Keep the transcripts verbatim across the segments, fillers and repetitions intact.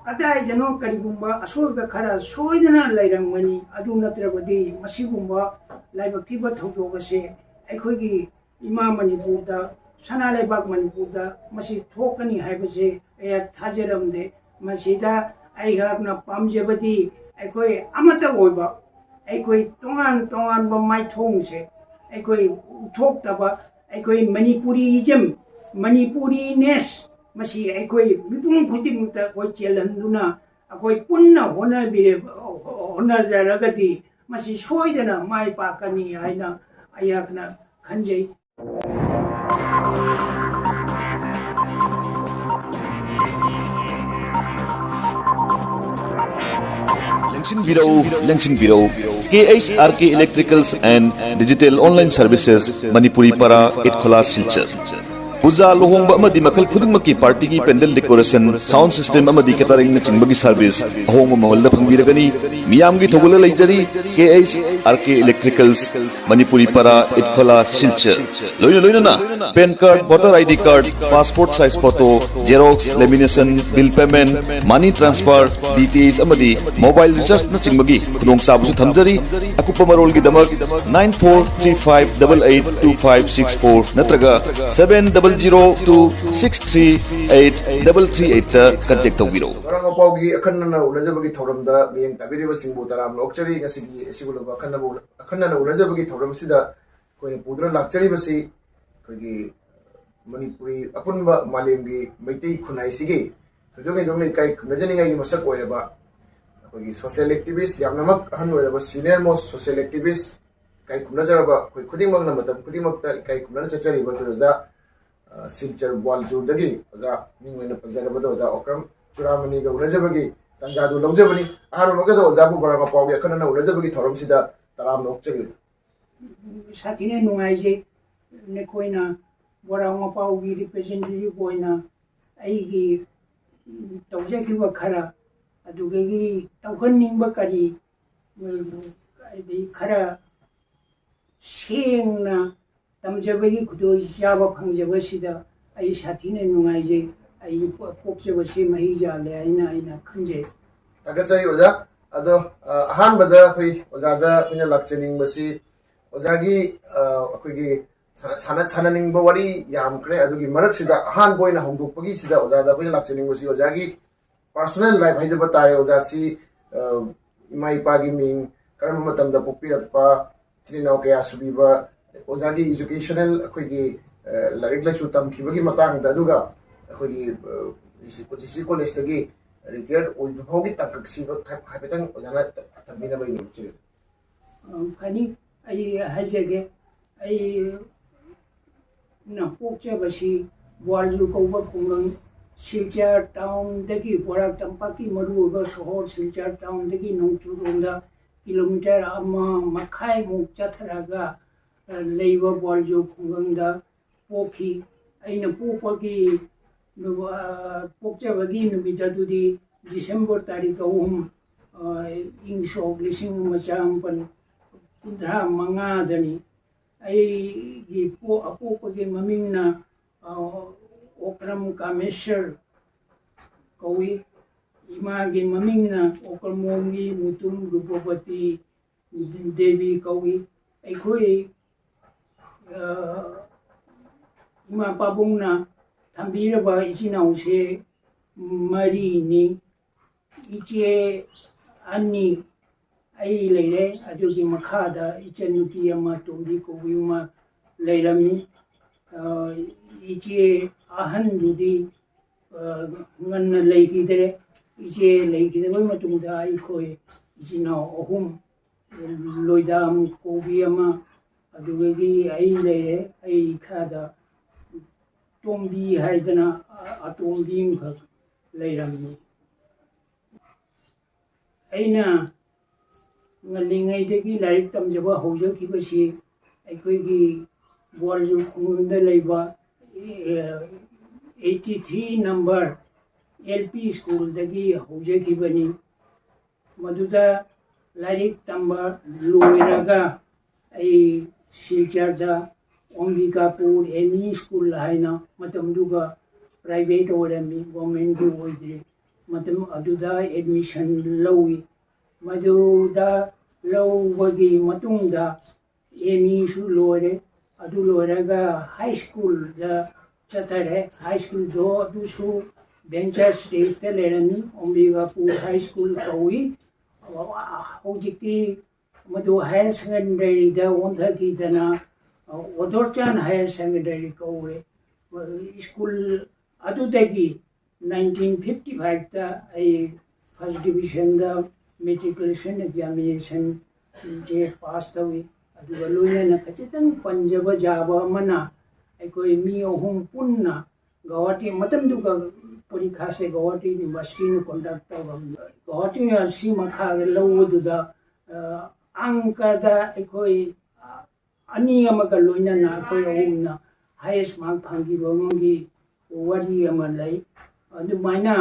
ꯀꯗꯥꯏꯗꯅꯣ ꯀꯔꯤꯒꯨꯝꯕ ꯑꯁꯣꯏꯕ ꯈꯔ ꯁꯣꯏꯗꯅ ꯂꯩꯔꯝꯒꯅꯤ꯫ ꯑꯗꯨ ꯅꯠꯇ꯭ꯔꯕꯗꯤ ꯃꯁꯤꯒꯨꯝꯕ ꯂꯥꯏꯕꯛ ꯊꯤꯕ ꯊꯧꯗꯣꯛ ꯑꯁꯦ ꯑꯩꯈꯣꯏꯒꯤ ꯏꯃꯥ ꯃꯅꯤꯄꯨꯔꯗ, ꯁꯅꯥ ꯂꯩꯕꯥꯛ ꯃꯅꯤꯄꯨꯔꯗ ꯃꯁꯤ ꯊꯣꯛꯀꯅꯤ ꯍꯥꯏꯕꯁꯦ ꯑꯩꯍꯥꯛ ꯊꯥꯖꯔꯝꯗꯦ꯫ ꯃꯁꯤꯗ ꯑꯩꯍꯥꯛꯅ ꯄꯥꯝꯖꯕꯗꯤ ꯑꯩꯈꯣꯏ ꯑꯃꯠꯇ ꯑꯣꯏꯕ, ꯑꯩꯈꯣꯏ ꯇꯣꯉꯥꯟ ꯇꯣꯉꯥꯟꯕ ꯃꯥꯏꯊꯣꯡꯁꯦ ꯑꯩꯈꯣꯏ ꯎꯠꯊꯣꯛꯇꯕ, ꯑꯩꯈꯣꯏ ꯃꯅꯤꯄꯨꯔꯤꯖꯝ, ꯃꯅꯤꯄꯨꯔꯤꯅꯦꯁ, ꯃꯁꯤ ꯑꯩꯈꯣꯏ ꯃꯤꯄꯨꯝ ꯈꯨꯗꯤꯡꯃꯛꯇ ꯑꯩꯈꯣꯏ ꯆꯦꯜꯍꯟꯗꯨꯅ ꯑꯩꯈꯣꯏ ꯄꯨꯟꯅ ꯍꯣꯠꯅꯕꯤꯔꯦ-, ꯍꯣꯠꯅꯖꯔꯒꯗꯤ ꯃꯁꯤ ꯁꯣꯏꯗꯅ ꯃꯥꯏ ꯄꯥꯛꯀꯅꯤ ꯍꯥꯏꯅ ꯑꯩꯍꯥꯛꯅ ꯈꯟꯖꯩ꯫ ꯂꯦꯡꯁꯤꯟꯕꯤꯔꯧ, ꯂꯦꯡꯁꯤꯟꯕꯤꯔꯧ꯫ K H R K Electricals and Digital Online Services, Manipuri ꯄꯔꯥ, ꯏꯠꯈꯣꯂꯥ, ꯁꯤꯜꯆꯔ꯫ ꯄꯨꯖꯥ, ꯂꯨꯍꯣꯡꯕ ꯑꯃꯗꯤ ꯃꯈꯜ ꯈꯨꯗꯤꯡꯃꯛꯀꯤ ꯄꯥꯔꯇꯤꯒꯤ ꯄꯦꯟꯗꯦꯜ ꯗꯦꯀꯣꯔꯦꯁꯟ, ꯁꯥꯎꯟ ꯁꯤꯁꯇꯦꯝ ꯑꯃꯗꯤ ꯀꯦꯇꯔꯤꯡꯅꯆꯤꯡꯕꯒꯤ ꯁꯥꯔꯚꯤꯁ ꯑꯍꯣꯡꯕ ꯃꯃꯜꯗ ꯐꯪꯕꯤꯔꯒꯅꯤ꯫ ꯃꯤꯌꯥꯝꯒꯤ ꯊꯧꯒꯜꯗ ꯂꯩꯖꯔꯤ K H R K Electricals, Manipuri ꯄꯔꯥ, ꯏꯠꯈꯣꯂꯥ, ꯁꯤꯜꯆꯔ꯫ ꯂꯣꯏꯅ ꯂꯣꯏꯅꯅ pan card, voter I D card, passport size photo, xerox, lamination, bill payment, money transfer, D T H ꯑꯃꯗꯤ ꯃꯣꯕꯥꯏꯜ ꯔꯤꯆꯥꯔꯖꯅꯆꯤꯡꯕꯒꯤ ꯈꯨꯗꯣꯡꯆꯥꯕꯁꯨ ꯊꯝꯖꯔꯤ꯫ ꯑꯀꯨꯞꯄ ꯃꯔꯣꯜꯒꯤꯗꯃꯛ nine four three five double eight two five six four ꯅꯠꯇ꯭ꯔꯒ seven double zero two six three eight double three eight ꯇ contact ꯇꯧꯕꯤꯔꯛꯎ꯫ ꯃꯔꯥꯡ ꯃꯄꯥꯎꯒꯤ ꯑꯈꯟꯅꯅ ꯎꯅꯖꯕꯒꯤ ꯊꯧꯔꯝꯗ ꯃꯤꯠꯌꯦꯡ ꯇꯥꯕꯤꯔꯤꯕꯁꯤꯡꯕꯨ ꯇꯔꯥꯝꯅ ꯑꯣꯛꯆꯔꯤ꯫ ꯉꯁꯤꯒꯤ ꯑꯁꯤꯒꯨꯝꯂꯕ ꯑꯈꯟꯅꯕ ꯎꯅ-, ꯑꯈꯟꯅꯅ ꯎꯅꯖꯕꯒꯤ ꯊꯧꯔꯝ ꯑꯁꯤꯗ ꯑꯩꯈꯣꯏꯅ ꯄꯨꯗꯨꯅ ꯂꯥꯛꯆꯔꯤꯕꯁꯤ ꯑꯩꯈꯣꯏꯒꯤ ꯃꯅꯤꯄꯨꯔꯤ ꯑꯄꯨꯟꯕ ꯃꯥꯂꯦꯝꯒꯤ ꯃꯩꯇꯩ ꯈꯨꯟꯅꯥꯏꯁꯤꯒꯤ ꯊꯣꯏꯗꯣꯛ ꯍꯦꯟꯗꯣꯛꯅ ꯏꯀꯥꯏ ꯈꯨꯝꯅꯖꯅꯤꯡꯉꯥꯏꯒꯤ ꯃꯁꯛ ꯑꯣꯏꯔꯕ ꯑꯩꯈꯣꯏꯒꯤ social activist, ꯌꯥꯝꯅꯃꯛ ꯑꯍꯟ ꯑꯣꯏꯔꯕ senior most social activist, ꯏꯀꯥꯏ ꯈꯨꯝꯅꯖꯔꯕ ꯑꯩꯈꯣꯏ ꯈꯨꯗꯤꯡꯃꯛꯅ ꯃꯇꯝ ꯈꯨꯗꯤꯡꯃꯛꯇ ꯏꯀꯥꯏ ꯈꯨꯝꯅꯅ ꯆꯠꯆꯔꯤꯕ ꯑꯩꯈꯣꯏ ꯑꯣꯖꯥ, ꯑ, ꯁꯤꯜꯆꯔ ꯕ꯭ꯋꯥꯜꯆꯨꯔꯗꯒꯤ ꯑꯣꯖꯥ ꯃꯤꯡ ꯑꯣꯏꯅ ꯄꯟꯖꯔꯕꯗ ꯑꯣꯖꯥ ꯑꯣꯀ꯭ꯔꯝ ꯆꯨꯔꯥꯃꯅꯤꯒ ꯎꯅꯖꯕꯒꯤ ꯇꯥꯟꯖꯥꯗꯨ ꯂꯧꯖꯕꯅꯤ꯫ ꯑꯍꯥꯟꯕꯃꯛꯇꯗ ꯑꯣꯖꯥꯕꯨ ꯃꯔꯥꯡ ꯃꯄꯥꯎꯒꯤ ꯑꯈꯟꯅꯅ ꯎꯅꯖꯕꯒꯤ ꯊꯧꯔꯝꯁꯤꯗ ꯇꯔꯥꯝꯅ ꯑꯣꯛꯆꯔꯤ꯫ ꯁꯥꯊꯤꯅ ꯅꯨꯡꯉꯥꯏꯖꯩ꯫ ꯅꯈꯣꯏꯅ ꯕꯣꯔꯥ ꯃꯄꯥꯎꯒꯤ representative ꯑꯣꯏꯅ ꯑꯩꯒꯤ, ꯎꯝ, ꯇꯧꯖꯈꯤꯕ ꯈꯔ, ꯑꯗꯨꯗꯒꯤ ꯇꯧꯍꯟꯅꯤꯡꯕ ꯀꯔꯤ, ꯎꯝ, ꯍꯥꯏꯗꯤ ꯈꯔ ꯁꯦꯡꯅ ꯇꯝꯖꯕꯒꯤ ꯈꯨꯗꯣꯡꯆꯥꯕ ꯐꯪꯖꯕꯁꯤꯗ ꯑꯩ ꯁꯥꯊꯤꯅ ꯅꯨꯡꯉꯥꯏꯖꯩ꯫ ꯑꯩ ꯄꯣꯛꯆꯕꯁꯤ ꯃꯍꯩ ꯌꯥꯜꯂꯦ ꯍꯥꯏꯅ ꯑꯩꯅ ꯈꯟꯖꯩ꯫ ꯊꯥꯒꯠꯆꯔꯤ ꯑꯣꯖꯥ꯫ ꯑꯗꯣ ꯑꯍꯥꯟꯕꯗ ꯑꯩꯈꯣꯏ ꯑꯣꯖꯥꯗ ꯑꯩꯈꯣꯏꯅ ꯂꯥꯛꯆꯅꯤꯡꯕꯁꯤ ꯑꯣꯖꯥꯒꯤ ꯑꯩꯈꯣꯏꯒꯤ ꯁꯥꯟꯅꯅꯤꯡꯕ ꯋꯥꯔꯤ ꯌꯥꯝꯈ꯭ꯔꯦ꯫ ꯑꯗꯨꯒꯤ ꯃꯔꯛꯁꯤꯗ ꯑꯍꯥꯟꯕ ꯑꯣꯏꯅ ꯍꯧꯗꯣꯛꯄꯒꯤꯁꯤꯗ ꯑꯣꯖꯥꯗ ꯑꯩꯈꯣꯏꯅ ꯂꯥꯛꯆꯅꯤꯡꯕꯁꯤ ꯑꯣꯖꯥꯒꯤ personal life ꯍꯥꯏꯖꯕ ꯇꯥꯔꯦ꯫ ꯑꯣꯖꯥꯁꯤ ꯏꯃꯥ ꯏꯄꯥꯒꯤ ꯃꯤꯡ, ꯀꯔꯝꯕ ꯃꯇꯝꯗ ꯄꯣꯛꯄꯤꯔꯛꯄ, ꯏꯆꯤꯟ ꯏꯅꯥꯎ ꯀꯌꯥ ꯁꯨꯕꯤꯕ, ꯑꯣꯖꯥꯒꯤ educational ꯑꯩꯈꯣꯏꯒꯤ ꯂꯥꯏꯔꯤꯛ ꯂꯥꯏꯁꯨ ꯇꯝꯈꯤꯕꯒꯤ ꯃꯇꯥꯡꯗ, ꯑꯗꯨꯒ ꯑꯩꯈꯣꯏꯒꯤ ꯖꯤ ꯁꯤ ꯀꯣꯂꯦꯖꯇꯒꯤ retire ꯑꯣꯏꯕ ꯐꯥꯎꯒꯤ ꯇꯥꯡꯀꯛꯁꯤ ꯍꯥꯏꯐꯦꯠꯇꯪ ꯑꯣꯖꯥꯅ ꯊꯝꯕꯤꯅꯕ ꯑꯩꯅ ꯍꯣꯠꯆꯔꯤ꯫ ꯐꯅꯤ, ꯑꯩ ꯍꯥꯏꯖꯒꯦ꯫ ꯑꯩꯅ ꯄꯣꯛꯆꯕꯁꯤ ꯕ꯭ꯋꯥꯜꯖꯨ ꯀꯧꯕ ꯈꯨꯡꯒꯪ, ꯁꯤꯜꯆꯔ ꯇꯥꯎꯟꯗꯒꯤ, ꯕꯣꯔꯥꯛ ꯇꯝꯄꯥꯛꯀꯤ ꯃꯔꯨꯑꯣꯏꯕ ꯁꯣꯍꯣꯔ ꯁꯤꯜꯆꯔ ꯇꯥꯎꯟꯗꯒꯤ ꯅꯣꯡꯆꯨꯞꯂꯣꯝꯗ ꯀꯤꯂꯣꯃꯤꯇꯔ ꯑꯃ ꯃꯈꯥꯏꯃꯨꯛ ꯆꯠꯊꯔꯒ ꯂꯩꯕ ꯕ꯭ꯋꯥꯜꯖꯨ ꯈꯨꯡꯒꯪꯗ ꯄꯣꯛꯈꯤ꯫ ꯑꯩꯅ ꯄꯣꯛꯄꯒꯤ ꯅꯨ-, ꯑ, ꯄꯣꯛꯆꯕꯒꯤ ꯅꯨꯃꯤꯠ ꯑꯗꯨꯗꯤ ꯗꯤꯁꯦꯝꯕꯔ ꯇꯥꯔꯤꯛ ꯑꯍꯨꯝ, ꯑ, ꯏꯪ ꯁꯣꯛ ꯂꯤꯁꯤꯡ ꯑꯃ ꯆꯥꯃꯥꯄꯟ ꯀꯨꯟꯊ꯭ꯔꯥ ꯃꯉꯥꯗꯅꯤ꯫ ꯑꯩꯒꯤ ꯄꯣ-, ꯑꯄꯣꯛꯄꯒꯤ ꯃꯃꯤꯡꯅ, ꯑ, ꯑꯣꯀ꯭ꯔꯝ ꯀꯥꯃꯦꯁꯔ ꯀꯧꯏ꯫ ꯏꯃꯥꯒꯤ ꯃꯃꯤꯡꯅ ꯑꯣꯀ꯭ꯔꯝꯂꯣꯝꯒꯤ ꯃꯨꯇꯨꯝ ꯔꯨꯄꯕꯇꯤ ꯗꯦꯕꯤ ꯀꯧꯏ꯫ ꯑꯩꯈꯣꯏ, ꯑ, ꯏꯃꯥ ꯄꯥꯕꯨꯡꯅ ꯊꯝꯕꯤꯔꯕ ꯏꯆꯤꯟ ꯏꯅꯥꯎꯁꯦ ꯃꯔꯤꯅꯤ꯫ ꯏꯆꯦ ꯑꯅꯤ ꯑꯩ ꯂꯩꯔꯦ, ꯑꯗꯨꯒꯤ ꯃꯈꯥꯗ ꯏꯆꯟꯅꯨꯄꯤ ꯑꯃ ꯇꯣꯝꯕꯤ ꯀꯧꯕꯤ ꯑꯃ ꯂꯩꯔꯝꯃꯤ꯫ ꯑ, ꯏꯆꯦ ꯑꯍꯟꯗꯨꯗꯤ, ꯑ, ꯉꯟꯅ ꯂꯩꯈꯤꯗ꯭ꯔꯦ꯫ ꯏꯆꯦ ꯂꯩꯈꯤꯗꯕ ꯃꯇꯨꯡꯗ ꯑꯩꯈꯣꯏ ꯏꯆꯤꯟ ꯏꯅꯥꯎ ꯑꯍꯨꯝ, ꯂꯣꯏꯗꯥꯝ ꯀꯧꯕꯤ ꯑꯃ, ꯑꯗꯨꯗꯒꯤ ꯑꯩ ꯂꯩꯔꯦ꯫ ꯑꯩ ꯏꯈꯥꯗ ꯇꯣꯝꯕꯤ ꯍꯥꯏꯗꯅ ꯑ-, ꯑꯇꯣꯝꯕꯤ ꯑꯃꯈꯛ ꯂꯩꯔꯝꯃꯤ꯫ ꯑꯩꯅ ꯉꯜꯂꯤꯉꯩꯗꯒꯤ ꯂꯥꯏꯔꯤꯛ ꯇꯝꯖꯕ ꯍꯧꯖꯈꯤꯕꯁꯤ ꯑꯩꯈꯣꯏꯒꯤ ꯕ꯭ꯋꯥꯜꯖꯨ ꯈꯨꯡꯒꯪꯗ ꯂꯩꯕ, ꯑꯦ, eighty three number L P schoolꯗꯒꯤ ꯍꯧꯖꯈꯤꯕꯅꯤ꯫ ꯃꯗꯨꯗ ꯂꯥꯏꯔꯤꯛ ꯇꯝꯕ ꯂꯣꯏꯔꯒ ꯑꯩ ꯁꯤꯜꯆꯔꯗ ꯑꯝꯕꯤꯀꯥꯄꯨꯔ M E school ꯍꯥꯏꯅ ꯃꯇꯝꯗꯨꯒ ꯄ꯭ꯔꯥꯏꯚꯦꯠ ꯑꯣꯏꯔꯝꯃꯤ, ꯒꯣꯔꯃꯦꯟꯒꯤ ꯑꯣꯏꯗ꯭ꯔꯤ꯫ ꯃꯇꯝ ꯑꯗꯨꯗ ꯑꯦꯗꯃꯤꯁꯟ ꯂꯧꯏ꯫ ꯃꯗꯨꯗ ꯂꯧꯕꯒꯤ ꯃꯇꯨꯡꯗ ꯑꯦꯝ ꯏꯁꯨ ꯂꯣꯏꯔꯦ꯫ ꯑꯗꯨ ꯂꯣꯏꯔꯒ ꯍꯥꯏ ꯁ꯭ꯀꯨꯜꯗ ꯆꯠꯊꯔꯦ꯫ ꯍꯥꯏ ꯁ꯭ꯀꯨꯜꯗꯣ ꯑꯗꯨꯁꯨ ꯕꯦꯟꯆꯔ ꯁ꯭ꯇꯦꯖꯇ ꯂꯩꯔꯝꯃꯤ, ꯑꯝꯕꯤꯀꯥꯄꯨꯔ ꯍꯥꯏ ꯁ꯭ꯀꯨꯜ ꯀꯧꯏ꯫ ꯍꯧꯖꯤꯛꯇꯤ ꯃꯗꯨ ꯍꯥꯌꯔ ꯁꯦꯀꯦꯟꯗꯔꯤꯗ ꯑꯣꯟꯊꯈꯤꯗꯅ ꯑꯣꯗꯣꯔꯆꯥꯟ ꯍꯥꯌꯔ ꯁꯦꯀꯦꯟꯗꯔꯤ ꯀꯧꯔꯦ꯫ ꯁ꯭ꯀꯨꯜ ꯑꯗꯨꯗꯒꯤ ꯅꯥꯏꯟꯇꯤꯟ ꯐꯤꯐꯇꯤ ꯐꯥꯏꯚꯇ ꯑꯩ ꯐꯥꯔꯁ ꯗꯤꯕꯤꯖꯟꯗ ꯃꯦꯇ꯭ꯔꯤꯀꯨꯂꯦꯁꯟ ꯑꯦꯛꯖꯥꯃꯤꯅꯦꯁꯟꯁꯦ ꯄꯥꯁ ꯇꯧꯏ꯫ ꯑꯗꯨꯒ ꯂꯣꯏꯅꯅ ꯈꯖꯤꯛꯇꯪ ꯄꯟꯖꯕ ꯌꯥꯕ ꯑꯃꯅ, ꯑꯩꯈꯣꯏ ꯃꯤ ꯑꯍꯨꯝ ꯄꯨꯟꯅ ꯒꯧꯍꯥꯇꯤ, ꯃꯇꯝꯗꯨꯒ ꯄꯔꯤꯈꯥꯁꯦ ꯒꯧꯍꯥꯇꯤ ꯌꯨꯅꯤꯚꯔꯁꯤꯇꯤꯅ ꯀꯣꯟꯗꯛ ꯇꯧꯔꯝꯃꯤ꯫ ꯒꯧꯍꯥꯇꯤ ꯌꯨꯅꯤꯚꯔꯁꯤꯇꯤ ꯃꯈꯥꯗ ꯂꯧꯕꯗꯨꯗ, ꯑ, ꯑꯪꯀꯗ ꯑꯩꯈꯣꯏ, ꯑ, ꯑꯅꯤ ꯑꯃꯒ ꯂꯣꯏꯅꯅ ꯑꯩꯈꯣꯏ ꯑꯍꯨꯝꯅ ꯍꯥꯏꯌꯦꯁ ꯃꯥꯔꯛ ꯐꯪꯈꯤꯕ ꯑꯃꯒꯤ ꯋꯥꯔꯤ ꯑꯃ ꯂꯩ꯫ ꯑꯗꯨꯃꯥꯏꯅ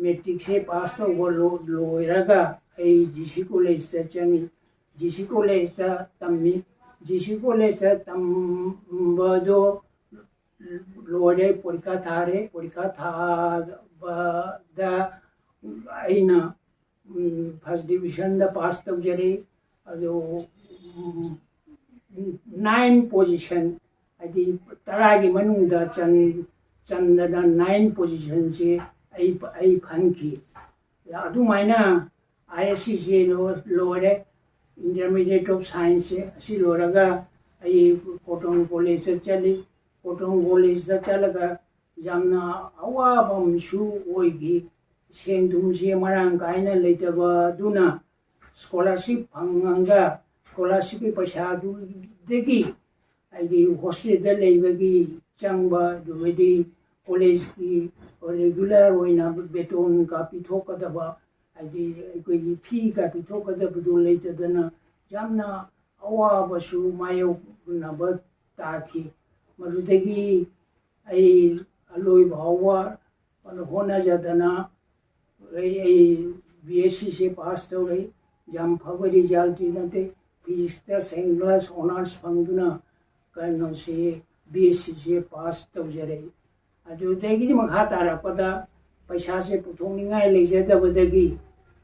ꯃꯦꯇ꯭ꯔꯤꯛꯁꯦ ꯄꯥꯁ ꯇꯧꯕ ꯂꯣ-, ꯂꯣꯏꯔꯒ ꯑꯩ ꯖꯤ ꯁꯤ ꯀꯣꯂꯦꯖꯇ ꯆꯪꯉꯤ꯫ ꯖꯤ ꯁꯤ ꯀꯣꯂꯦꯖꯇ ꯇꯝꯃꯤ꯫ ꯖꯤ ꯁꯤ ꯀꯣꯂꯦꯖꯇ ꯇꯝꯕꯗꯣ ꯂꯣꯏꯔꯦ, ꯄꯔꯤꯈꯥ ꯊꯥꯔꯦ꯫ ꯄꯔꯤꯈꯥ ꯊꯥꯕꯗ ꯑꯩꯅ, ꯎꯝ, ꯐꯥꯔꯁ ꯗꯤꯕꯤꯖꯟꯗ ꯄꯥꯁ ꯇꯧꯖꯔꯦ꯫ ꯑꯗꯨ, ꯎꯝ, ꯅꯥꯏꯟ ꯄꯣꯖꯤꯁꯟ, ꯍꯥꯏꯗꯤ ꯇꯔꯥꯒꯤ ꯃꯅꯨꯡꯗ ꯆꯟ-, ꯆꯟꯗꯅ ꯅꯥꯏꯟ ꯄꯣꯖꯤꯁꯟꯁꯤ ꯑꯩ, ꯑꯩ ꯐꯪꯈꯤ꯫ ꯑꯗꯨꯃꯥꯏꯅ ꯑꯥꯏ ꯑꯦꯁ ꯁꯤꯁꯦ ꯂꯣ-, ꯂꯣꯏꯔꯦ꯫ ꯏꯟꯇꯔꯃꯤꯗꯤꯌꯦꯠ ꯑꯣꯐ ꯁꯥꯏꯟꯁꯁꯦ ꯑꯁꯤ ꯂꯣꯏꯔꯒ ꯑꯩ ꯀꯣꯇꯣꯟ ꯀꯣꯂꯦꯖꯇ ꯆꯠꯂꯤ꯫ ꯀꯣꯇꯣꯟ ꯀꯣꯂꯦꯖꯇ ꯆꯠꯂꯒ ꯌꯥꯝꯅ ꯑꯋꯥꯕ ꯑꯃꯁꯨ ꯑꯣꯏꯈꯤ꯫ ꯁꯦꯟ ꯊꯨꯝꯁꯦ ꯃꯔꯥꯡ ꯀꯥꯏꯅ ꯂꯩꯇꯕꯗꯨꯅ ꯁ꯭ꯀꯣꯂꯥꯔꯁꯤꯞ ꯐꯪꯉꯒ ꯁ꯭ꯀꯣꯂꯥꯔꯁꯤꯞꯀꯤ ꯄꯩꯁꯥꯗꯨꯗꯒꯤ ꯍꯥꯏꯗꯤ ꯍꯣꯁꯇꯦꯜꯗ ꯂꯩꯕꯒꯤ ꯆꯪꯕ, ꯑꯗꯨꯒꯗꯤ ꯀꯣꯂꯦꯖꯀꯤ ꯔꯤꯒꯨꯂꯔ ꯑꯣꯏꯅ ꯕꯦꯇꯣꯟꯒ ꯄꯤꯊꯣꯛꯀꯗꯕ, ꯍꯥꯏꯗꯤ ꯑꯩꯈꯣꯏꯒꯤ ꯐꯤꯒ ꯄꯤꯊꯣꯛꯀꯗꯕꯗꯨ ꯂꯩꯇꯗꯅ ꯌꯥꯝꯅ ꯑꯋꯥꯕꯁꯨ ꯃꯥꯌꯣꯛꯅꯕ ꯇꯥꯈꯤ꯫ ꯃꯗꯨꯗꯒꯤ ꯑꯩ ꯑꯂꯣꯏꯕ ꯐꯥꯎꯕ ꯍꯣꯠꯅꯖꯗꯅ ꯑꯩ, ꯑꯩ ꯕꯤ ꯑꯦꯁ ꯁꯤꯁꯦ ꯄꯥꯁ ꯇꯧꯔꯛꯏ꯫ ꯌꯥꯝ ꯐꯕ ꯔꯤꯖꯜꯇꯤ ꯅꯠꯇꯦ꯫ ꯐꯤꯖꯤꯛꯁꯇ ꯁꯦꯀꯦꯟ ꯀ꯭ꯂꯥꯁ ꯑꯣꯅꯔꯁ ꯐꯪꯗꯨꯅ ꯀꯩꯅꯣꯁꯤ ꯕꯤ ꯑꯦꯁ ꯁꯤꯁꯦ ꯄꯥꯁ ꯇꯧꯖꯔꯛꯏ꯫ ꯑꯗꯨꯗꯒꯤꯗꯤ ꯃꯈꯥ ꯇꯥꯔꯛꯄꯗ ꯄꯩꯁꯥꯁꯦ ꯄꯨꯊꯣꯛꯅꯤꯡꯉꯥꯏ ꯂꯩꯖꯗꯕꯗꯒꯤ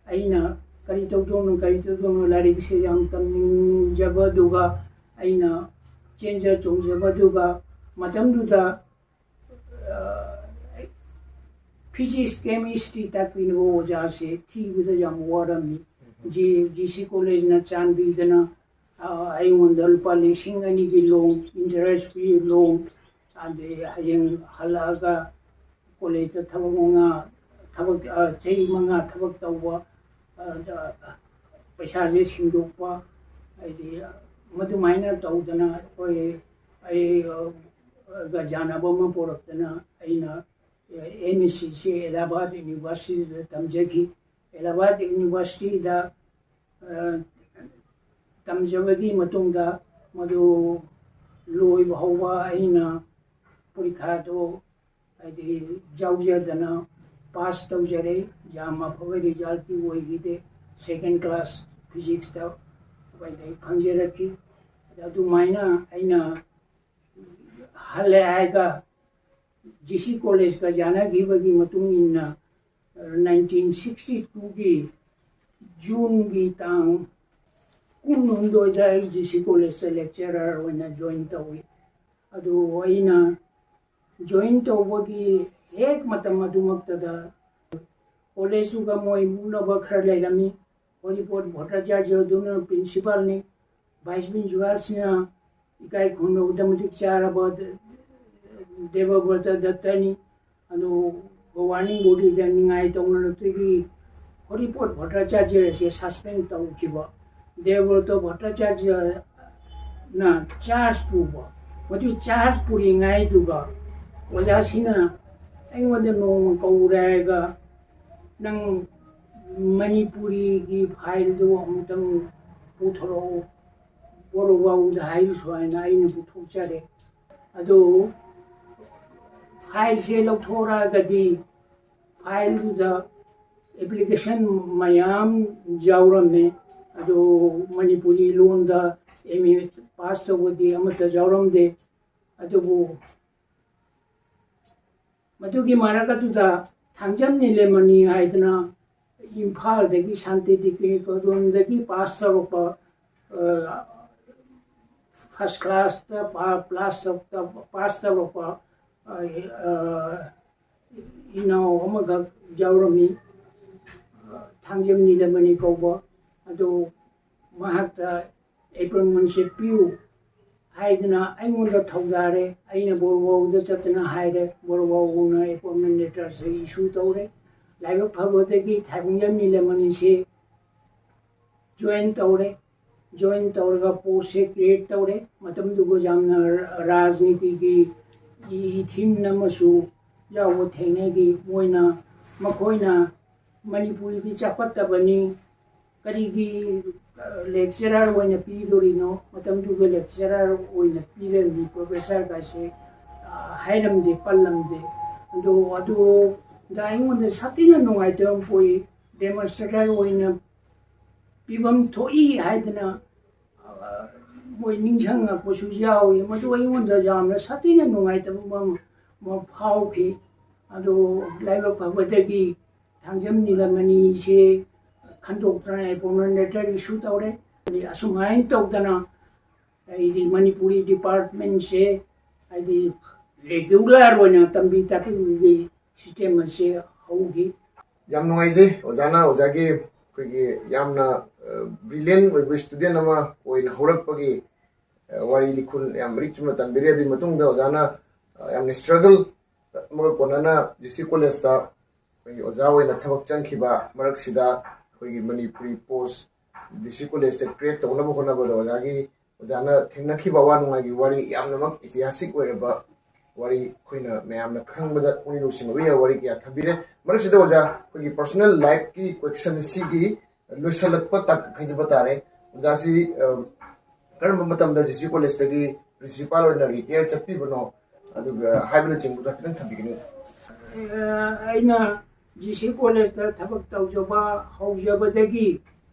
ꯑꯩꯅ ꯀꯔꯤ ꯇꯧꯗꯣꯏꯅꯣ, ꯀꯔꯤ ꯇꯧꯗꯣꯏꯅꯣ, ꯂꯥꯏꯔꯤꯛꯁꯦ ꯌꯥꯝ ꯇꯝꯅꯤꯡꯖꯕꯗꯨꯒ ꯑꯩꯅ ꯆꯦꯟꯖ ꯆꯣꯡꯖꯕꯗꯨꯒ ꯃꯇꯝꯗꯨꯗ ꯐꯤꯖꯤꯛꯁ, ꯀꯦꯃꯤꯁꯇ꯭ꯔꯤ ꯇꯥꯛꯄꯤꯅꯕ ꯑꯣꯖꯥꯁꯦ ꯊꯤꯕꯗ ꯌꯥꯝ ꯋꯥꯔꯝꯃꯤ꯫ ꯖꯤ ꯖꯤ ꯁꯤ ꯀꯣꯂꯦꯖꯅ ꯆꯥꯟꯕꯤꯗꯅ ꯑꯩꯉꯣꯟꯗ ꯂꯨꯄꯥ ꯂꯤꯁꯤꯡ ꯑꯅꯤꯒꯤ ꯂꯣꯟ, ꯏꯟꯇꯔꯦꯁ ꯐ꯭ꯔꯤ ꯂꯣꯟ, ꯑꯗꯩ ꯍꯌꯦꯡ ꯍꯜꯂꯛꯑꯒ ꯀꯣꯂꯦꯖꯇ ꯊꯕꯛ ꯃꯉꯥ, ꯊꯕꯛ ꯆꯍꯤ ꯃꯉꯥ ꯊꯕꯛ ꯇꯧꯕ, ꯄꯩꯁꯥꯁꯦ ꯁꯤꯡꯗꯣꯛꯄ, ꯍꯥꯏꯗꯤ ꯃꯗꯨꯃꯥꯏꯅ ꯇꯧꯗꯅ ꯑꯩꯈꯣꯏ ꯑꯩꯒ ꯌꯥꯅꯕ ꯑꯃ ꯄꯨꯔꯛꯇꯅ ꯑꯩꯅ ꯑꯦꯝ ꯑꯦꯁ ꯁꯤꯁꯦ ꯑꯦꯂꯥꯍꯥꯕꯥꯗ ꯌꯨꯅꯤꯚꯔꯁꯤꯇꯤꯗ ꯇꯝꯖꯈꯤ꯫ ꯑꯦꯂꯥꯍꯥꯕꯥꯗ ꯌꯨꯅꯤꯚꯔꯁꯤꯇꯤꯗ ꯇꯝꯖꯕꯒꯤ ꯃꯇꯨꯡꯗ ꯃꯗꯨ ꯂꯣꯏꯕ ꯍꯧꯕ ꯑꯩꯅ ꯄꯔꯤꯈꯥꯗꯣ ꯍꯥꯏꯗꯤ ꯌꯥꯎꯖꯗꯅ ꯄꯥꯁ ꯇꯧꯖꯔꯦ꯫ ꯌꯥꯝ ꯑꯐꯕ ꯔꯤꯖꯜꯇꯤ ꯑꯣꯏꯈꯤꯗꯦ꯫ ꯁꯦꯀꯦꯟ ꯀ꯭ꯂꯥꯁ ꯐꯤꯖꯤꯛꯁꯇ ꯍꯥꯏꯗꯤ ꯐꯪꯖꯔꯛꯈꯤ꯫ ꯑꯗꯨꯃꯥꯏꯅ ꯑꯩꯅ ꯍꯜꯂꯦ ꯍꯥꯏꯔꯒ ꯖꯤ ꯁꯤ ꯀꯣꯂꯦꯖꯀ ꯌꯥꯅꯈꯤꯕꯒꯤ ꯃꯇꯨꯡ ꯏꯟꯅ ꯅꯥꯏꯟꯇꯤꯟ ꯁꯤꯛꯁꯇꯤ ꯇꯨꯒꯤ ꯖꯨꯟꯒꯤ ꯇꯥꯡ ꯀꯨꯟꯍꯨꯝꯗꯣꯏꯗ ꯑꯩ ꯖꯤ ꯁꯤ ꯀꯣꯂꯦꯖꯇ ꯂꯦꯛꯆꯔꯔ ꯑꯣꯏꯅ ꯖꯣꯏꯟ ꯇꯧꯏ꯫ ꯑꯗꯨ ꯑꯩꯅ ꯖꯣꯏꯟ ꯇꯧꯕꯒꯤ ꯍꯦꯛ ꯃꯇꯝ ꯑꯗꯨꯃꯛꯇꯗ ꯀꯣꯂꯦꯖꯇꯨꯒ ꯃꯣꯏ ꯃꯨꯛꯅꯕ ꯈꯔ ꯂꯩꯔꯝꯃꯤ꯫ ꯍꯣꯔꯤꯄꯣꯠ ꯚꯣꯇꯥꯆꯥꯔꯖꯗꯨꯅ ꯄ꯭ꯔꯤꯟꯁꯤꯄꯥꯜꯅꯤ꯫ ꯚꯥꯏꯁ ꯄ꯭ꯔꯤꯟꯁꯤꯄꯥꯜꯁꯤꯅ ꯏꯀꯥꯏ ꯈꯨꯝꯅꯕꯗ ꯃꯇꯤꯛ ꯆꯥꯔꯕ ꯗꯦꯕꯕ꯭ꯔꯇ ꯗꯠꯇꯅꯤ꯫ ꯑꯗꯨ ꯒꯣꯕꯔꯅꯤꯡ ꯕꯣꯗꯤꯗ ꯅꯤꯡꯉꯥꯏ ꯇꯧꯅꯔꯛꯄꯒꯤ ꯍꯣꯔꯤꯄꯣꯠ ꯚꯣꯇꯥꯆꯥꯔꯖ ꯑꯁꯦ ꯁꯁꯄꯦꯟ ꯇꯧꯈꯤꯕ꯫ ꯗꯦꯕꯕ꯭ꯔꯇ ꯚꯣꯇꯥꯆꯥꯔꯖꯅ ꯆꯥꯔꯖ ꯄꯨꯕ꯫ ꯃꯗꯨ ꯆꯥꯔꯖ ꯄꯨꯔꯤꯉꯩꯗꯨꯒ ꯑꯣꯖꯥꯁꯤꯅ ꯑꯩꯉꯣꯟꯗ ꯅꯣꯡꯃ ꯀꯧꯔꯦ ꯍꯥꯏꯔꯒ, "ꯅꯪ ꯃꯅꯤꯄꯨꯔꯤꯒꯤ ꯐꯥꯏꯜꯗꯨ ꯑꯃꯨꯛꯇꯪ ꯄꯨꯊꯣꯔꯛꯎ, ꯄꯣꯔꯛꯎ" ꯍꯥꯏꯅ ꯁꯨꯃꯥꯏꯅ ꯑꯩꯅ ꯄꯨꯊꯣꯛꯆꯔꯦ꯫ ꯑꯗꯨ ꯐꯥꯏꯜꯁꯦ ꯂꯧꯊꯣꯔꯛꯑꯒꯗꯤ ꯐꯥꯏꯜꯗꯨꯗ ꯑꯦꯄ꯭ꯂꯤꯀꯦꯁꯟ ꯃꯌꯥꯝ ꯌꯥꯎꯔꯝꯃꯦ꯫ ꯑꯗꯨ ꯃꯅꯤꯄꯨꯔꯤ ꯂꯣꯟꯗ ꯑꯦꯝ ꯑꯦ ꯄꯥꯁ ꯇꯧꯕꯗꯤ ꯑꯃꯠꯇ ꯌꯥꯎꯔꯝꯗꯦ꯫ ꯑꯗꯨꯕꯨ ꯃꯗꯨꯒꯤ ꯃꯔꯛ ꯑꯗꯨꯗ ꯊꯥꯡꯖꯝ ꯅꯤꯂꯃꯅꯤ ꯍꯥꯏꯗꯅ ꯏꯝꯐꯥꯜꯗꯒꯤ ꯁꯥꯟꯇꯤꯅꯤꯀꯦꯇꯟꯗꯒꯤ ꯄꯥꯁ ꯇꯧꯔꯛꯄ, ꯐꯥꯔꯁ ꯀ꯭ꯂꯥꯁꯇ ꯄꯥꯁ ꯇꯧꯔꯛꯄ ꯏꯅꯥꯎ ꯑꯃꯈꯛ ꯌꯥꯎꯔꯝꯃꯤ, ꯊꯥꯡꯖꯝ ꯅꯤꯂꯃꯅꯤ ꯀꯧꯕ꯫ ꯑꯗꯨ ꯃꯍꯥꯛꯇ ꯑꯦꯄꯣꯏꯟꯃꯦꯟꯁꯦ ꯄꯤꯌꯨ ꯍꯥꯏꯗꯅ ꯑꯩꯉꯣꯟꯗ ꯊꯧꯗꯥꯔꯦ꯫ ꯑꯩꯅ ꯕꯣꯔꯕꯥꯎꯗ ꯆꯠꯇꯅ ꯍꯥꯏꯔꯦ, ꯕꯣꯔꯕꯥꯎꯅ ꯑꯦꯄꯣꯏꯟꯃꯦꯟ ꯂꯦꯇꯔꯁꯦ ꯏꯁꯨ ꯇꯧꯔꯦ꯫ ꯂꯥꯏꯕꯛ ꯐꯕꯗꯒꯤ ꯊꯥꯡꯖꯝ ꯅꯤꯂꯃꯅꯤꯁꯦ ꯖꯣꯏꯟ ꯇꯧꯔꯦ꯫ ꯖꯣꯏꯟ ꯇꯧꯔꯒ ꯄꯣꯁꯁꯦ ꯀ꯭ꯔꯤꯌꯦꯠ ꯇꯧꯔꯦ꯫ ꯃꯇꯝꯗꯨꯒ ꯌꯥꯝꯅ ꯔꯥꯖꯅꯤꯇꯤꯒꯤ ꯏꯊꯤꯟ ꯑꯃꯁꯨ ꯌꯥꯎꯕ ꯊꯦꯡꯅꯈꯤ꯫ ꯃꯣꯏꯅ, ꯃꯈꯣꯏꯅ ꯃꯅꯤꯄꯨꯔꯤꯗꯤ ꯆꯥꯎꯈꯠꯇꯕꯅꯤ, ꯀꯔꯤꯒꯤ ꯂꯦꯛꯆꯔꯔ ꯑꯣꯏꯅ ꯄꯤꯗꯣꯔꯤꯅꯣ? ꯃꯇꯝꯗꯨꯒ ꯂꯦꯛꯆꯔꯔ ꯑꯣꯏꯅ ꯄꯤꯔꯝꯃꯤ ꯄ꯭ꯔꯣꯐꯦꯁꯔꯒꯁꯦ ꯍꯥꯏꯔꯝꯗꯦ, ꯄꯜꯂꯝꯗꯦ꯫ ꯑꯗꯣ ꯑꯗꯨꯗ ꯑꯩꯉꯣꯟꯗ ꯁꯥꯊꯤꯅ ꯅꯨꯡꯉꯥꯏꯇꯕ ꯑꯃ ꯄꯣꯛꯏ꯫ ꯗꯦꯃꯣꯟꯁꯇ꯭ꯔꯦꯇꯔ ꯑꯣꯏꯅ ꯄꯤꯐꯝ ꯊꯣꯛꯏ ꯍꯥꯏꯗꯅ ꯃꯣꯏ ꯅꯤꯡꯁꯤꯡꯉꯛꯄꯁꯨ ꯌꯥꯎꯏ꯫ ꯃꯗꯨ ꯑꯩꯉꯣꯟꯗ ꯌꯥꯝꯅ ꯁꯥꯊꯤꯅ ꯅꯨꯡꯉꯥꯏꯇꯕ ꯑꯃ, ꯑꯃ ꯐꯥꯎꯈꯤ꯫ ꯑꯗꯨ ꯂꯥꯏꯕꯛ ꯐꯕꯗꯒꯤ ꯊꯥꯡꯖꯝ ꯅꯤꯂꯃꯅꯤꯁꯦ ꯈꯟꯗꯣꯛꯇꯅ ꯑꯦꯄꯣꯏꯟꯃꯦꯟ ꯂꯦꯇꯔ ꯏꯁꯨ ꯇꯧꯔꯦ꯫ ꯑꯗꯩ ꯑꯁꯨꯃꯥꯏꯅ ꯇꯧꯗꯅ ꯑꯩꯗꯤ ꯃꯅꯤꯄꯨꯔꯤ ꯗꯤꯄꯥꯔꯠꯃꯦꯟꯁꯦ ꯍꯥꯏꯗꯤ ꯔꯤꯒꯨꯂꯔ ꯑꯣꯏꯅ ꯇꯝꯕꯤ ꯇꯥꯛꯄꯤꯕꯒꯤ ꯁꯤꯁꯇꯦꯝ ꯑꯁꯤ ꯍꯧꯈꯤ꯫ ꯌꯥꯝ ꯅꯨꯡꯉꯥꯏꯖꯩ ꯑꯣꯖꯥꯅ, ꯑꯣꯖꯥꯒꯤ ꯑꯩꯈꯣꯏꯒꯤ ꯌꯥꯝꯅ ꯕ꯭ꯔꯤꯂꯤꯌꯟ ꯑꯣꯏꯕ ꯁ꯭ꯇꯨꯗꯦꯟ ꯑꯃ ꯑꯣꯏꯅ ꯍꯧꯔꯛꯄꯒꯤ ꯋꯥꯔꯤ ꯂꯤꯈꯨꯜ ꯌꯥꯝ ꯃꯔꯤꯛ ꯆꯨꯝꯅ ꯇꯝꯕꯤꯔꯦ꯫ ꯑꯗꯨꯒꯤ ꯃꯇꯨꯡꯗ ꯑꯣꯖꯥꯅ ꯌꯥꯝꯅ ꯁ꯭ꯇ꯭ꯔꯒꯜ ꯑꯃꯒ ꯀꯣꯟꯅꯅ ꯖꯤ ꯁꯤ ꯀꯣꯂꯦꯖꯇ ꯑꯩꯈꯣꯏꯒꯤ ꯑꯣꯖꯥ ꯑꯣꯏꯅ ꯊꯕꯛ ꯆꯪꯈꯤꯕ ꯃꯔꯛꯁꯤꯗ ꯑꯩꯈꯣꯏꯒꯤ ꯃꯅꯤꯄꯨꯔꯤ ꯄꯣꯁ ꯖꯤ ꯁꯤ ꯀꯣꯂꯦꯖꯇ ꯀ꯭ꯔꯤꯌꯦꯠ ꯇꯧꯅꯕ ꯍꯣꯠꯅꯕꯗ ꯑꯣꯖꯥꯒꯤ, ꯑꯣꯖꯥꯅ ꯊꯦꯡꯅꯈꯤꯕ ꯑꯋꯥ ꯅꯨꯡꯉꯥꯏꯒꯤ ꯋꯥꯔꯤ ꯌꯥꯝꯅꯃꯛ ꯏꯇꯤꯍꯥꯁꯤꯛ ꯑꯣꯏꯔꯕ ꯋꯥꯔꯤ ꯑꯩꯈꯣꯏꯅ ꯃꯌꯥꯝꯅ ꯈꯪꯕꯗ ꯄꯨꯛꯅꯤꯡ ꯂꯧꯁꯤꯟꯕ ꯌꯥꯕ ꯋꯥꯔꯤ ꯀꯌꯥ ꯊꯝꯕꯤꯔꯦ꯫ ꯃꯔꯛꯁꯤꯗ ꯑꯣꯖꯥ, ꯑꯩꯈꯣꯏꯒꯤ ꯄꯔꯁꯣꯅꯦꯜ ꯂꯥꯏꯐꯀꯤ ꯀꯣꯏꯁꯟ ꯑꯁꯤꯒꯤ ꯂꯣꯏꯁꯤꯜꯂꯛꯄ ꯇꯥꯛ ꯍꯥꯏꯖꯕ ꯇꯥꯔꯦ꯫ ꯑꯣꯖꯥꯁꯤ, ꯑ, ꯀꯔꯝꯕ ꯃꯇꯝꯗ ꯖꯤ ꯁꯤ ꯀꯣꯂꯦꯖꯇꯒꯤ ꯄ꯭ꯔꯤꯟꯁꯤꯄꯥꯜ ꯑꯣꯏꯅ ꯔꯤꯇꯥꯌꯔ ꯆꯠꯄꯤꯕꯅꯣ, ꯑꯗꯨꯒ ꯍꯥꯏꯕꯅꯆꯤꯡꯕꯗꯣ ꯈꯤꯇꯪ ꯊꯝꯕꯤꯒꯅꯤ꯫ ꯑ, ꯑꯩꯅ ꯖꯤ ꯁꯤ ꯀꯣꯂꯦꯖꯇ ꯊꯕꯛ ꯇꯧꯖꯕ ꯍꯧꯖꯕꯗꯒꯤ,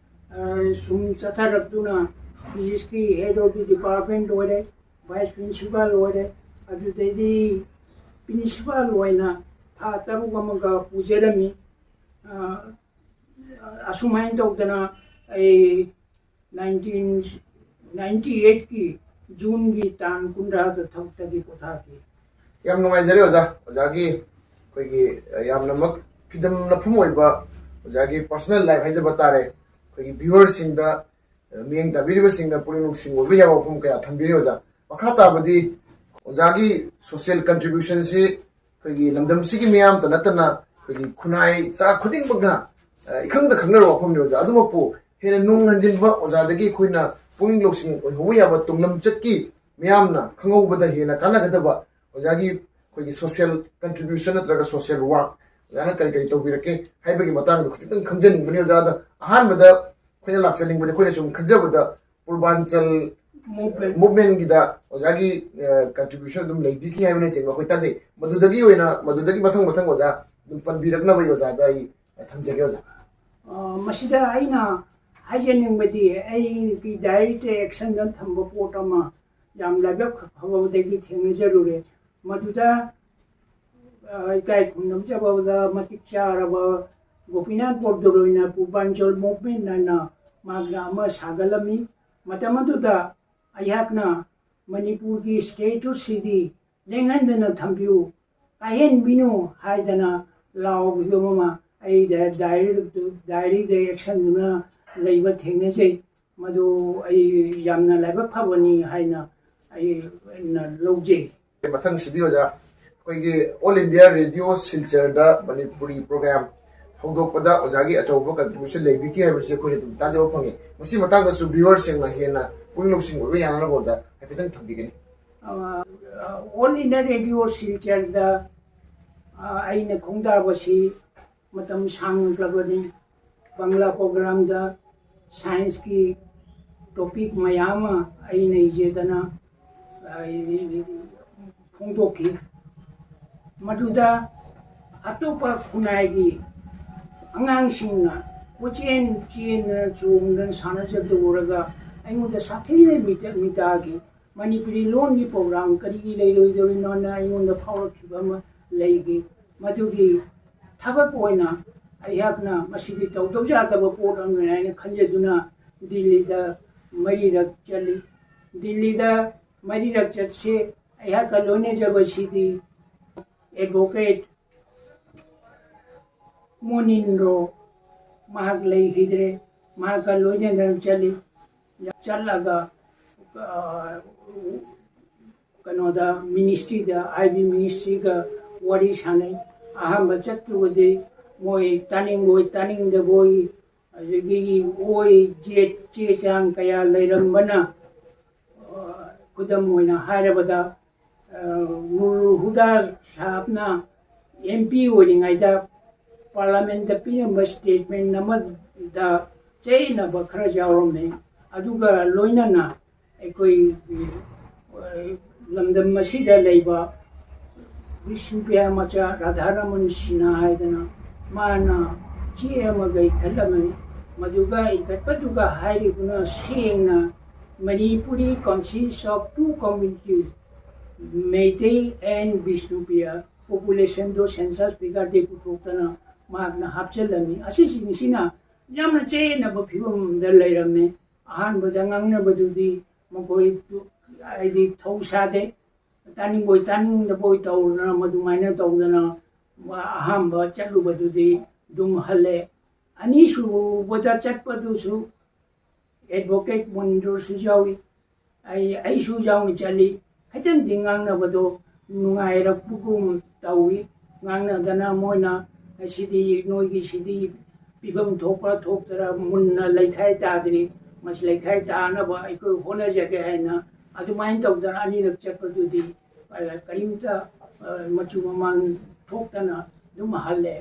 ꯑ, ꯁꯨꯝ ꯆꯠꯊꯔꯛꯇꯨꯅ ꯐꯤꯖꯤꯛꯁꯀꯤ ꯍꯦꯗ ꯑꯣꯐ ꯗꯤ ꯗꯤꯄꯥꯔꯠꯃꯦꯟ ꯑꯣꯏꯔꯦ, ꯚꯥꯏꯁ ꯄ꯭ꯔꯤꯟꯁꯤꯄꯥꯜ ꯑꯣꯏꯔꯦ꯫ ꯑꯗꯨꯗꯩꯗꯤ ꯄ꯭ꯔꯤꯟꯁꯤꯄꯥꯜ ꯑꯣꯏꯅ ꯊꯥ ꯇꯔꯨꯛ ꯑꯃꯒ ꯄꯨꯖꯔꯝꯃꯤ꯫ ꯑ, ꯑꯁꯨꯃꯥꯏꯅ ꯇꯧꯗꯅ ꯑꯩ ꯅꯥꯏꯟꯇꯤꯟ ꯅꯥꯏꯟꯇꯤ ꯑꯩꯠꯀꯤ ꯖꯨꯟꯒꯤ ꯇꯥꯡ ꯀꯨꯟꯊ꯭ꯔꯥꯗ ꯊꯕꯛꯇꯒꯤ ꯄꯣꯊꯥꯈꯤ꯫ ꯌꯥꯝ ꯅꯨꯡꯉꯥꯏꯖꯔꯦ ꯑꯣꯖꯥ꯫ ꯑꯣꯖꯥꯒꯤ ꯑꯩꯈꯣꯏꯒꯤ ꯌꯥꯝꯅꯃꯛ ꯐꯤꯗꯝ ꯂꯞꯐꯝ ꯑꯣꯏꯕ ꯑꯣꯖꯥꯒꯤ personal life ꯍꯥꯏꯖꯕ ꯇꯥꯔꯦ, ꯑꯩꯈꯣꯏꯒꯤ viewerꯁꯤꯡꯗ, ꯃꯤꯠꯌꯦꯡ ꯇꯥꯕꯤꯔꯤꯕꯁꯤꯡꯅ ꯄꯨꯛꯅꯤꯡ ꯂꯧꯁꯤꯡ ꯑꯣꯏꯕ ꯌꯥꯕ ꯋꯥꯐꯝ ꯀꯌꯥ ꯊꯝꯕꯤꯔꯤ ꯑꯣꯖꯥ꯫ ꯃꯈꯥ ꯇꯥꯕꯗꯤ ꯑꯣꯖꯥꯒꯤ social contributionꯁꯤ ꯑꯩꯈꯣꯏꯒꯤ ꯂꯝꯗꯝꯁꯤꯒꯤ ꯃꯤꯌꯥꯝꯇ ꯅꯠꯇꯅ ꯑꯩꯈꯣꯏꯒꯤ ꯈꯨꯟꯅꯥꯏ ꯆꯥ ꯈꯨꯗꯤꯡꯃꯛꯅ, ꯑ, ꯏꯈꯪꯗ ꯈꯪꯅꯔꯕ ꯋꯥꯐꯝꯅꯤ ꯑꯣꯖꯥ꯫ ꯑꯗꯨꯃꯛꯄꯨ ꯍꯦꯟꯅ ꯅꯨꯡ ꯍꯟꯖꯤꯟꯕ ꯑꯣꯖꯥꯗꯒꯤ ꯑꯩꯈꯣꯏꯅ ꯄꯨꯛꯅꯤꯡ ꯂꯧꯁꯤꯡ ꯑꯣꯏꯍꯧꯕ ꯌꯥꯕ ꯇꯨꯡꯂꯝꯆꯠꯀꯤ ꯃꯤꯌꯥꯝꯅ ꯈꯪꯍꯧꯕꯗ ꯍꯦꯟꯅ ꯀꯥꯟꯅꯒꯗꯕ ꯑꯣꯖꯥꯒꯤ ꯑꯩꯈꯣꯏꯒꯤ social contribution ꯅꯠꯇ꯭ꯔꯒ social work, ꯑꯣꯖꯥꯅ ꯀꯔꯤ ꯀꯔꯤ ꯇꯧꯕꯤꯔꯛꯀꯦ ꯍꯥꯏꯕꯒꯤ ꯃꯇꯥꯡꯗ ꯈꯤꯇꯪ ꯈꯪꯖꯅꯤꯡꯕꯅꯤ ꯑꯣꯖꯥꯗ꯫ ꯑꯍꯥꯟꯕꯗ ꯑꯩꯈꯣꯏꯅ ꯂꯥꯛꯆꯅꯤꯡꯕꯗꯤ, ꯑꯩꯈꯣꯏꯅ ꯁꯨꯝ ꯈꯟꯖꯕꯗ ꯄꯨꯔꯕꯥꯟꯆꯜ movement. Movementꯀꯤꯗ ꯑꯣꯖꯥꯒꯤ, ꯑ, contribution ꯑꯗꯨꯝ ꯂꯩꯕꯤꯈꯤ ꯍꯥꯏꯕꯅꯆꯤꯡꯕ ꯑꯩꯈꯣꯏ ꯇꯥꯖꯩ꯫ ꯃꯗꯨꯗꯒꯤ ꯑꯣꯏꯅ, ꯃꯗꯨꯗꯒꯤ ꯃꯊꯪ ꯃꯊꯪ ꯑꯣꯖꯥ ꯑꯗꯨꯝ ꯄꯟꯕꯤꯔꯛꯅꯕ ꯑꯩ ꯑꯣꯖꯥꯗ ꯑꯩ ꯊꯝꯖꯒꯦ ꯑꯣꯖꯥ꯫ ꯑ, ꯃꯁꯤꯗ ꯑꯩꯅ ꯍꯥꯏꯖꯅꯤꯡꯕꯗꯤ, ꯑꯩꯒꯤ direct actionꯗ ꯊꯝꯕ ꯄꯣꯠ ꯑꯃ ꯌꯥꯝ ꯂꯥꯏꯕꯛ ꯐꯕꯗꯒꯤ ꯊꯦꯡꯅꯖꯔꯨꯔꯦ꯫ ꯃꯗꯨꯗ, ꯑ, ꯏꯀꯥꯏ ꯈꯨꯝꯅꯖꯕꯗ ꯃꯇꯤꯛ ꯆꯥꯔꯕ ꯒꯣꯄꯤꯅꯥꯊ ꯕꯣꯔꯗꯣꯂꯣꯏꯅ ꯄꯨꯔꯕꯥꯟꯆꯜ movement ꯍꯥꯏꯅ ꯃꯍꯥꯛꯅ ꯑꯃ ꯁꯥꯒꯠꯂꯝꯃꯤ꯫ ꯃꯇꯝ ꯑꯗꯨꯗ ꯑꯩꯍꯥꯛꯅ ꯃꯅꯤꯄꯨꯔꯒꯤ statusꯁꯤꯗꯤ ꯂꯦꯡꯍꯟꯗꯅ ꯊꯝꯕꯤꯌꯨ, ꯀꯥꯏꯍꯟꯕꯤꯅꯨ ꯍꯥꯏꯗꯅ ꯂꯥꯎꯈꯤꯕ ꯑꯃ ꯑꯩ ꯗꯥꯏꯔꯤ-, diaryꯗ actionꯗꯨꯅ ꯂꯩꯕ ꯊꯦꯡꯅꯖꯩ꯫ ꯃꯗꯨ ꯑꯩ ꯌꯥꯝꯅ ꯂꯥꯏꯕꯛ ꯐꯕꯅꯤ ꯍꯥꯏꯅ ꯑꯩꯅ ꯂꯧꯖꯩ꯫ ꯃꯊꯪꯁꯤꯗꯤ ꯑꯣꯖꯥ, ꯑꯩꯈꯣꯏꯒꯤ All India Radio ꯁꯤꯜꯆꯔꯗ Manipuri program ꯍꯧꯗꯣꯛꯄꯗ ꯑꯣꯖꯥꯒꯤ ꯑꯆꯧꯕ contribution ꯂꯩꯕꯤꯈꯤ ꯍꯥꯏꯕꯁꯤ ꯑꯩꯈꯣꯏꯅ ꯑꯗꯨꯝ ꯇꯥꯖꯕ ꯐꯪꯉꯤ꯫ ꯃꯁꯤ ꯃꯇꯥꯡꯗꯁꯨ viewerꯁꯤꯡꯅ ꯍꯦꯟꯅ ꯄꯨꯛꯅꯤꯡ ꯂꯧꯁꯤꯡ ꯑꯣꯏꯕ ꯌꯥꯅꯅꯕ ꯑꯣꯖꯥ ꯍꯥꯏꯐꯦꯠꯇꯪ ꯊꯝꯕꯤꯒꯅꯤ꯫ ꯑ, All India Radio ꯁꯤꯜꯆꯔꯗ, ꯑ, ꯑꯩꯅ ꯈꯣꯡꯗꯥꯕꯁꯤ ꯃꯇꯝ ꯁꯥꯡꯂꯛꯂꯕꯅꯤ꯫ ꯕꯪꯒ꯭ꯂꯥ programꯗ scienceꯀꯤ topic ꯃꯌꯥꯝ ꯑꯃ ꯑꯩꯅ ꯏꯖꯗꯅ, ꯑ, ꯐꯣꯡꯗꯣꯛꯈꯤ꯫ ꯃꯗꯨꯗ ꯑꯇꯣꯞꯄ ꯈꯨꯟꯅꯥꯏꯒꯤ ꯑꯉꯥꯡꯁꯤꯡꯅ ꯀꯣꯏꯆꯦꯟ ꯆꯦꯟꯗꯅ, ꯆꯣꯡꯗꯅ, ꯁꯥꯟꯅꯖꯕꯗꯨ ꯎꯔꯒ ꯑꯩꯉꯣꯟꯗ ꯁꯥꯊꯤꯅ ꯃꯤꯇ-, ꯃꯤꯇꯥꯈꯤ꯫ ꯃꯅꯤꯄꯨꯔꯤ ꯂꯣꯟꯒꯤ ꯄ꯭ꯔꯣꯒ꯭ꯔꯥꯝ ꯀꯔꯤꯒꯤ ꯂꯩꯔꯣꯏꯗꯧꯔꯤꯅꯣꯅ ꯑꯩꯉꯣꯟꯗ ꯐꯥꯎꯔꯛꯈꯤꯕ ꯑꯃ ꯂꯩꯈꯤ꯫ ꯃꯗꯨꯒꯤ ꯊꯕꯛ ꯑꯣꯏꯅ ꯑꯩꯍꯥꯛꯅ ꯃꯁꯤꯗꯤ ꯇꯧꯗꯕ ꯌꯥꯗꯕ ꯄꯣꯠ ꯑꯃꯅꯤ ꯍꯥꯏꯅ ꯈꯟꯖꯗꯨꯅ ꯗꯤꯜꯂꯤꯗ ꯃꯔꯤꯔꯛ ꯆꯠꯂꯤ꯫ ꯗꯤꯜꯂꯤꯗ ꯃꯔꯤꯔꯛ ꯆꯠꯁꯦ ꯑꯩꯍꯥꯛꯀ ꯂꯣꯏꯅꯖꯕꯁꯤꯗꯤ ꯑꯦꯗꯚꯣꯀꯦꯠ ꯃꯣꯅꯤꯟꯗ꯭ꯔꯣ, ꯃꯍꯥꯛ ꯂꯩꯈꯤꯗ꯭ꯔꯦ꯫ ꯃꯍꯥꯛꯀ ꯂꯣꯏꯅꯅ ꯆꯠꯂꯤ꯫ ꯆꯠꯂꯒ, ꯑ, ꯀꯩꯅꯣꯗ, ꯃꯤꯅꯤꯁꯇ꯭ꯔꯤꯗ, ꯑꯥꯏ ꯕꯤ ꯃꯤꯅꯤꯁꯇ꯭ꯔꯤꯒ ꯋꯥꯔꯤ ꯁꯥꯟꯅꯩ꯫ ꯑꯍꯥꯟꯕ ꯆꯠꯄꯕꯨꯗꯤ ꯃꯣꯏ ꯇꯥꯅꯤꯡꯕꯣꯏ ꯇꯥꯅꯤꯡꯗꯕꯣꯏ, ꯑꯗꯒꯤ ꯑꯣꯏ ꯖꯦꯠ ꯆꯦ ꯆꯥꯡ ꯀꯌꯥ ꯂꯩꯔꯝꯕꯅ, ꯑ, ꯈꯨꯗꯝ ꯑꯣꯏꯅ ꯍꯥꯏꯔꯕꯗ, ꯑ, ꯅꯨꯔꯨꯜ ꯍꯨꯗꯥ ꯁꯥꯍꯕꯅ ꯑꯦꯝ ꯄꯤ ꯑꯣꯏꯔꯤꯉꯩꯗ ꯄꯥꯔꯂꯥꯃꯦꯟꯗ ꯄꯤꯔꯝꯕ ꯁ꯭ꯇꯦꯠꯃꯦꯟ ꯑꯃꯗ ꯆꯌꯦꯠꯅꯕ ꯈꯔ ꯌꯥꯎꯔꯝꯃꯤ꯫ ꯑꯗꯨꯒ ꯂꯣꯏꯅꯅ ꯑꯩꯈꯣꯏ, ꯑ, ꯂꯝꯗꯝ ꯑꯁꯤꯗ ꯂꯩꯕ ꯕꯤꯁꯅꯨꯄ꯭ꯔꯤꯌꯥ ꯃꯆꯥ ꯔꯥꯙꯥꯔꯃꯟ ꯁꯤꯟꯍꯥ ꯍꯥꯏꯗꯅ ꯃꯥꯅ ꯆꯦ ꯑꯃꯒ ꯏꯈꯠꯂꯝꯃꯤ꯫ ꯃꯗꯨꯒ ꯏꯈꯠꯄꯗꯨꯒ ꯍꯥꯏꯔꯤꯕꯅ ꯁꯦꯡꯅ Manipuri consists of two communities, Meitei and Bishnupriya, population ꯗꯣ census figure ꯗꯤ ꯄꯨꯊꯣꯛꯇꯅ ꯃꯍꯥꯛꯅ ꯍꯥꯞꯆꯤꯜꯂꯝꯃꯤ꯫ ꯑꯁꯤꯁꯤꯡꯁꯤꯅ ꯌꯥꯝꯅ ꯆꯌꯦꯠꯅꯕ ꯐꯤꯕꯝꯗ ꯂꯩꯔꯝꯃꯤ꯫ ꯑꯍꯥꯟꯕꯗ ꯉꯥꯡꯅꯕꯗꯨꯗꯤ ꯃꯈꯣꯏ ꯍꯥꯏꯗꯤ ꯊꯧ ꯁꯥꯗꯦ, ꯇꯥꯅꯤꯡꯕꯣꯏ ꯇꯥꯅꯤꯡꯗꯕꯣꯏ ꯇꯧꯗꯅ ꯃꯗꯨꯃꯥꯏꯅ ꯇꯧꯗꯅ ꯑꯍꯥꯟꯕ ꯆꯠꯂꯨꯕꯗꯨꯗꯤ ꯑꯗꯨꯝ ꯍꯜꯂꯦ꯫ ꯑꯅꯤꯁꯨꯕꯗ ꯆꯠꯄꯗꯨꯁꯨ ꯑꯦꯗꯚꯣꯀꯦꯠ ꯃꯣꯅꯤꯟꯗ꯭ꯔꯣꯁꯨ ꯌꯥꯎꯏ, ꯑꯩ, ꯑꯩꯁꯨ ꯌꯥꯎꯅ ꯆꯠꯂꯤ꯫ ꯈꯤꯇꯪꯗꯤ ꯉꯥꯡꯅꯕꯗꯣ ꯅꯨꯡꯉꯥꯏꯔꯛꯄꯒꯨꯝ ꯇꯧꯏ꯫ ꯉꯥꯡꯅꯗꯅ ꯃꯣꯏꯅ ꯁꯤꯗꯤ, ꯅꯣꯏꯒꯤ ꯁꯤꯗꯤ ꯄꯤꯐꯝ ꯊꯣꯛꯄ ꯊꯣꯛꯇꯔ ꯃꯨꯟꯅ ꯂꯩꯈꯥꯏ ꯇꯥꯗ꯭ꯔꯤ, ꯃꯁꯤ ꯂꯩꯈꯥꯏ ꯇꯥꯅꯕ ꯑꯩꯈꯣꯏ ꯍꯣꯠꯅꯖꯒꯦ ꯍꯥꯏꯅ ꯑꯗꯨꯃꯥꯏꯅ ꯇꯧꯗꯅ ꯑꯅꯤꯔꯛ ꯆꯠꯄꯗꯨꯗꯤ, ꯑ, ꯀꯔꯤꯝꯇ, ꯑ, ꯃꯆꯨ ꯃꯃꯥꯟ ꯊꯣꯛꯇꯅ ꯑꯗꯨꯝ ꯍꯜꯂꯦ꯫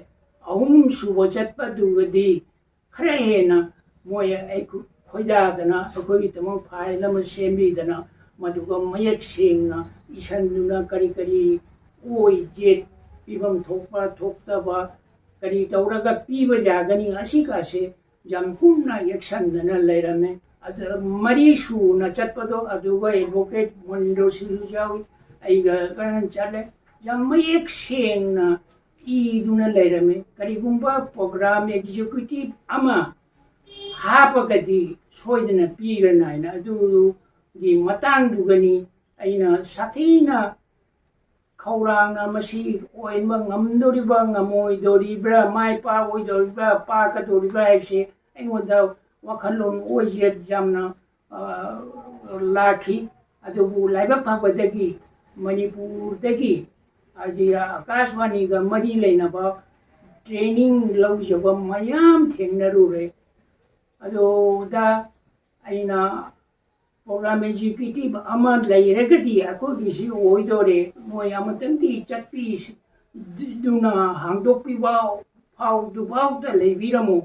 ꯑꯍꯨꯝ ꯁꯨꯕ ꯆꯠꯄꯗꯨꯒꯗꯤ ꯈꯔ ꯍꯦꯟꯅ ꯃꯣꯏ ꯑꯩꯈꯣꯏ ꯈꯣꯏꯗꯥꯗꯅ ꯑꯩꯈꯣꯏꯒꯤꯗꯃꯛ ꯐꯥꯏꯜ ꯑꯃ ꯁꯦꯝꯕꯤꯗꯅ ꯃꯗꯨꯒ ꯃꯌꯦꯛ ꯁꯦꯡꯅ ꯏꯁꯟꯗꯨꯅ ꯀꯔꯤ ꯀꯔꯤ ꯑꯣꯏ ꯖꯦꯠ ꯄꯤꯐꯝ ꯊꯣꯛꯄ ꯊꯣꯛꯇꯕ ꯀꯔꯤ ꯇꯧꯔꯒ ꯄꯤꯕ ꯌꯥꯒꯅꯤ ꯑꯁꯤꯒꯁꯦ ꯌꯥꯝ ꯀꯨꯞꯅ ꯌꯦꯛꯁꯟꯗꯅ ꯂꯩꯔꯝꯃꯦ꯫ ꯑꯗꯨ ꯃꯔꯤ ꯁꯨꯅ ꯆꯠꯄꯗꯣ, ꯑꯗꯨꯒ ꯑꯦꯗꯚꯣꯀꯦꯠ ꯃꯣꯅꯤꯟꯗ꯭ꯔꯣ ꯁꯤꯡꯁꯨ ꯌꯥꯎꯏ, ꯑꯩꯒ ꯈꯔ ꯆꯠꯂꯦ꯫ ꯌꯥꯝ ꯃꯌꯦꯛ ꯁꯦꯡꯅ ꯏꯗꯨꯅ ꯂꯩꯔꯝꯃꯤ꯫ ꯀꯔꯤꯒꯨꯝꯕ ꯄ꯭ꯔꯣꯒ꯭ꯔꯥꯝ ꯑꯦꯛꯖꯤꯀ꯭ꯌꯨꯇꯤꯚ ꯑꯃ ꯍꯥꯞꯄꯒꯗꯤ ꯁꯣꯏꯗꯅ ꯄꯤꯔꯅꯤ ꯍꯥꯏꯅ꯫ ꯑꯗꯨꯒꯤ ꯃꯇꯥꯡꯗꯨꯒꯅꯤ ꯑꯩꯅ ꯁꯥꯊꯤꯅ ꯈꯧꯔꯥꯡꯅ ꯃꯁꯤ ꯑꯣꯏꯕ ꯉꯝꯗꯣꯔꯤꯕ, ꯉꯝꯃꯣꯏꯗꯣꯔꯤꯕ꯭ꯔꯥ, ꯃꯥꯏ ꯄꯥꯛꯑꯣꯏꯗꯣꯔꯤꯕ꯭ꯔꯥ, ꯄꯥꯛꯀꯗꯣꯔꯤꯕ꯭ꯔꯥ ꯍꯥꯏꯕꯁꯦ ꯑꯩꯉꯣꯟꯗ ꯋꯥꯈꯜꯂꯣꯟ ꯑꯣꯏꯁꯦ ꯌꯥꯝꯅ, ꯑ, ꯂꯥꯛꯈꯤ꯫ ꯑꯗꯨꯕꯨ ꯂꯥꯏꯕꯛ ꯐꯕꯗꯒꯤ ꯃꯅꯤꯄꯨꯔꯗꯒꯤ, ꯍꯥꯏꯗꯤ, ꯑꯀꯥꯁꯕꯥꯅꯤꯒ ꯃꯔꯤ ꯂꯩꯅꯕ ꯇ꯭ꯔꯦꯅꯤꯡ ꯂꯧꯖꯕ ꯃꯌꯥꯝ ꯊꯦꯡꯅꯔꯨꯔꯦ꯫ ꯑꯗꯨꯗ ꯑꯩꯅ ꯄ꯭ꯔꯣꯒ꯭ꯔꯥꯝ ꯑꯦꯛꯖꯤꯀ꯭ꯌꯨꯇꯤꯚ ꯑꯃ ꯂꯩꯔꯒꯗꯤ ꯑꯩꯈꯣꯏꯒꯤꯁꯤ ꯑꯣꯏꯗꯣꯔꯦ, ꯃꯣꯏ ꯑꯃꯇꯪꯗꯤ ꯆꯠꯄꯤꯗꯨꯅ ꯍꯥꯡꯗꯣꯛꯄꯤꯕ ꯐꯥꯎꯗꯨꯐꯥꯎꯗ ꯂꯩꯕꯤꯔꯝꯃꯨ